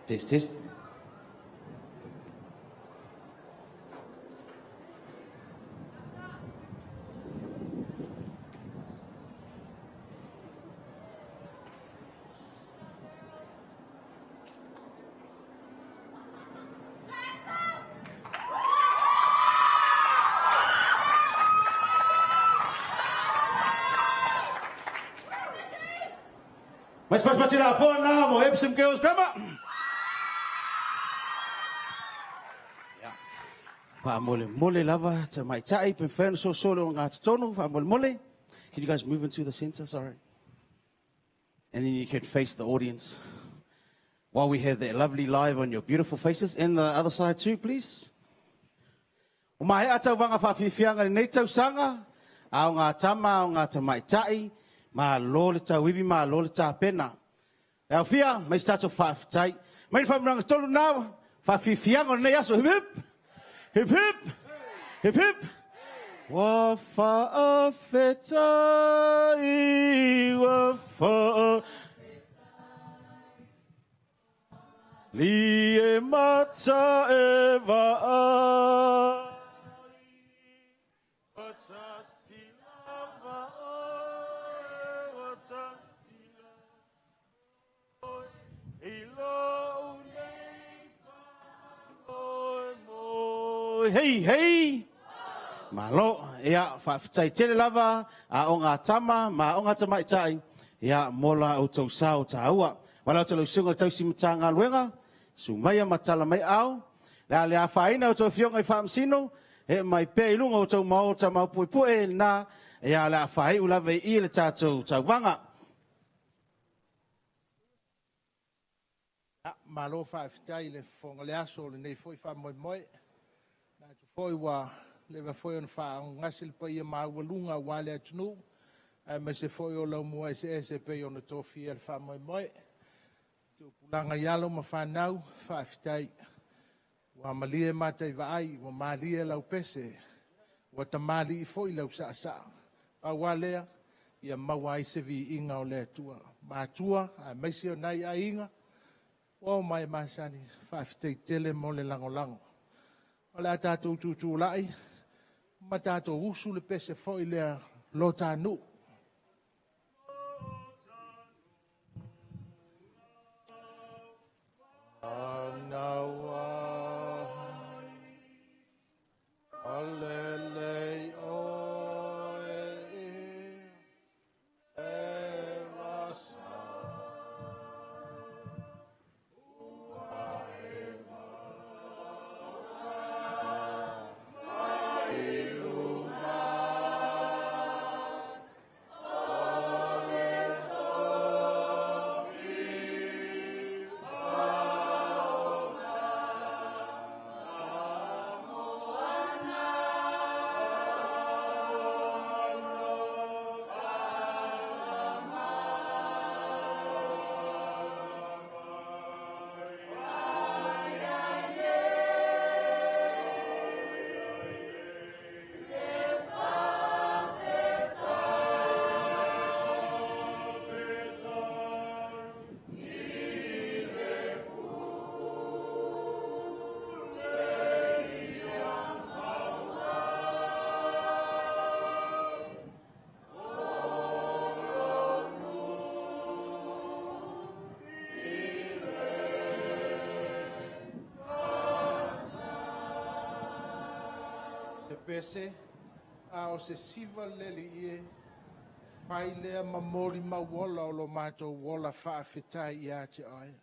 Test, test. Mas pas pasila po na mo Epsom Girls Grammar. Wha lava te mai tai pe whena so solo ngā tonu wha mole. Can you guys move into the center? Sorry. And then you can face the audience while we have that lovely live on your beautiful faces. And the other side too, please. O mai atau vanga whawhiwhianga ni nei tausanga, au ngā tama, au ngā tamaitai, ma lo le tauiwi, ma lo le tāpena. E au fia, mai se tātou whawhitai. Mai ni whamuranga tolu nā, whawhiwhianga o nei aso, hip hip, hip hip, hip hip. Wa whaafetai, wa wha Li e mata e va Hey, hey! Malo, ia, whaafetai tele lava, a o ngā tama, ma o ngā tamaitai, ia, mola o tau sao tāua. Wala o tau sunga tau simata ngā luenga, sumaia matala mai au, lea le a whaina o tau fionga i whaamsino, e mai pe ilunga o tau mao ta mau pui pue nā, ia le a whai ulave i le tātou tauvaga. Malo whaafetai le fonga le aso le nei foi wha moi moi. Nā tu foi wa leva foi ona whaangasi le paia maualuga aua le atunuu, aemaise foi o laumua eseese pei ona tofia le faamoemoe. Tupulaga i alo ma fanau, faafetai. Ua malie matai vaai, ua malie lau pese, ua tamalii foi lau saasaa. Pau lava lea, ia maua ai se viiga o le Atua. Matua, aemaise o nai aiga, ua oo mai masani, faafetai tele mo le lagolago. O le a tatou tutulai, ma tatou usu le pese foi lea lo tānuu. Alelei oe i e rasa ua e mai luma o le sofi Se pese, a o se siva le li ie, fai lea ma moli mauola o lo matou ola faafetai ia te oe.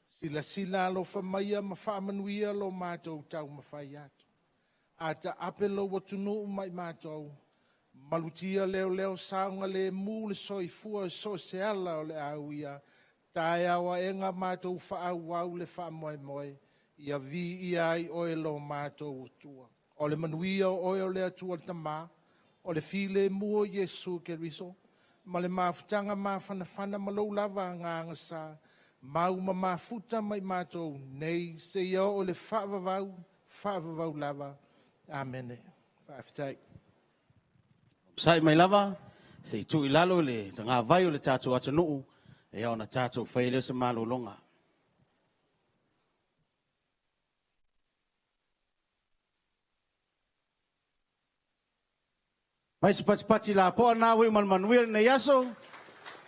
Silasila alofa maia ma faamanuia lo matou taumafai atu. A taape lou atunuu mai matou, malutia leoleo saogalemu le soifua so o se ala o le auia, taeao aega matou faaauau le faamoemoe, ia viia ai oe lo matou Atua. O le manuia o oe o le Atua le Tamā, o le filemu o Iesu Keriso, ma le mafutaga mafanafana ma lou lava agaga sa, mau ma mafuta mai matou nei, seia oo i le faavavau, faavavau lava. Amene. Faafetai. Sai mai lava, se i tuu i lalo le tagavai o le tatou atunuu, e ona tatou fai lea se malologa. Mai se patipati lapoa na ua iu ma le manuia lenei aso.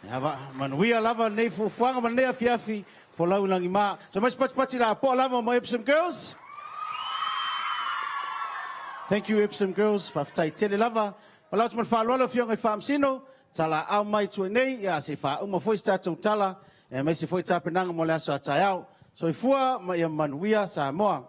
Ia, manuia lava lenei fuafuaga ma lenei afiafi, folau i lagima. So mai se patipati lapoa lava mo Epsom Girls. Thank you Epsom Girls, faafetai tele lava. Valaau atu ma le faaaloalo Afioga i Faamasino, talaaao mai tua nei, ia se i faauma foi se tatou tala, aemaise foi tapenaga mo le aso a taeao. Soifua ma ia manuia Samoa.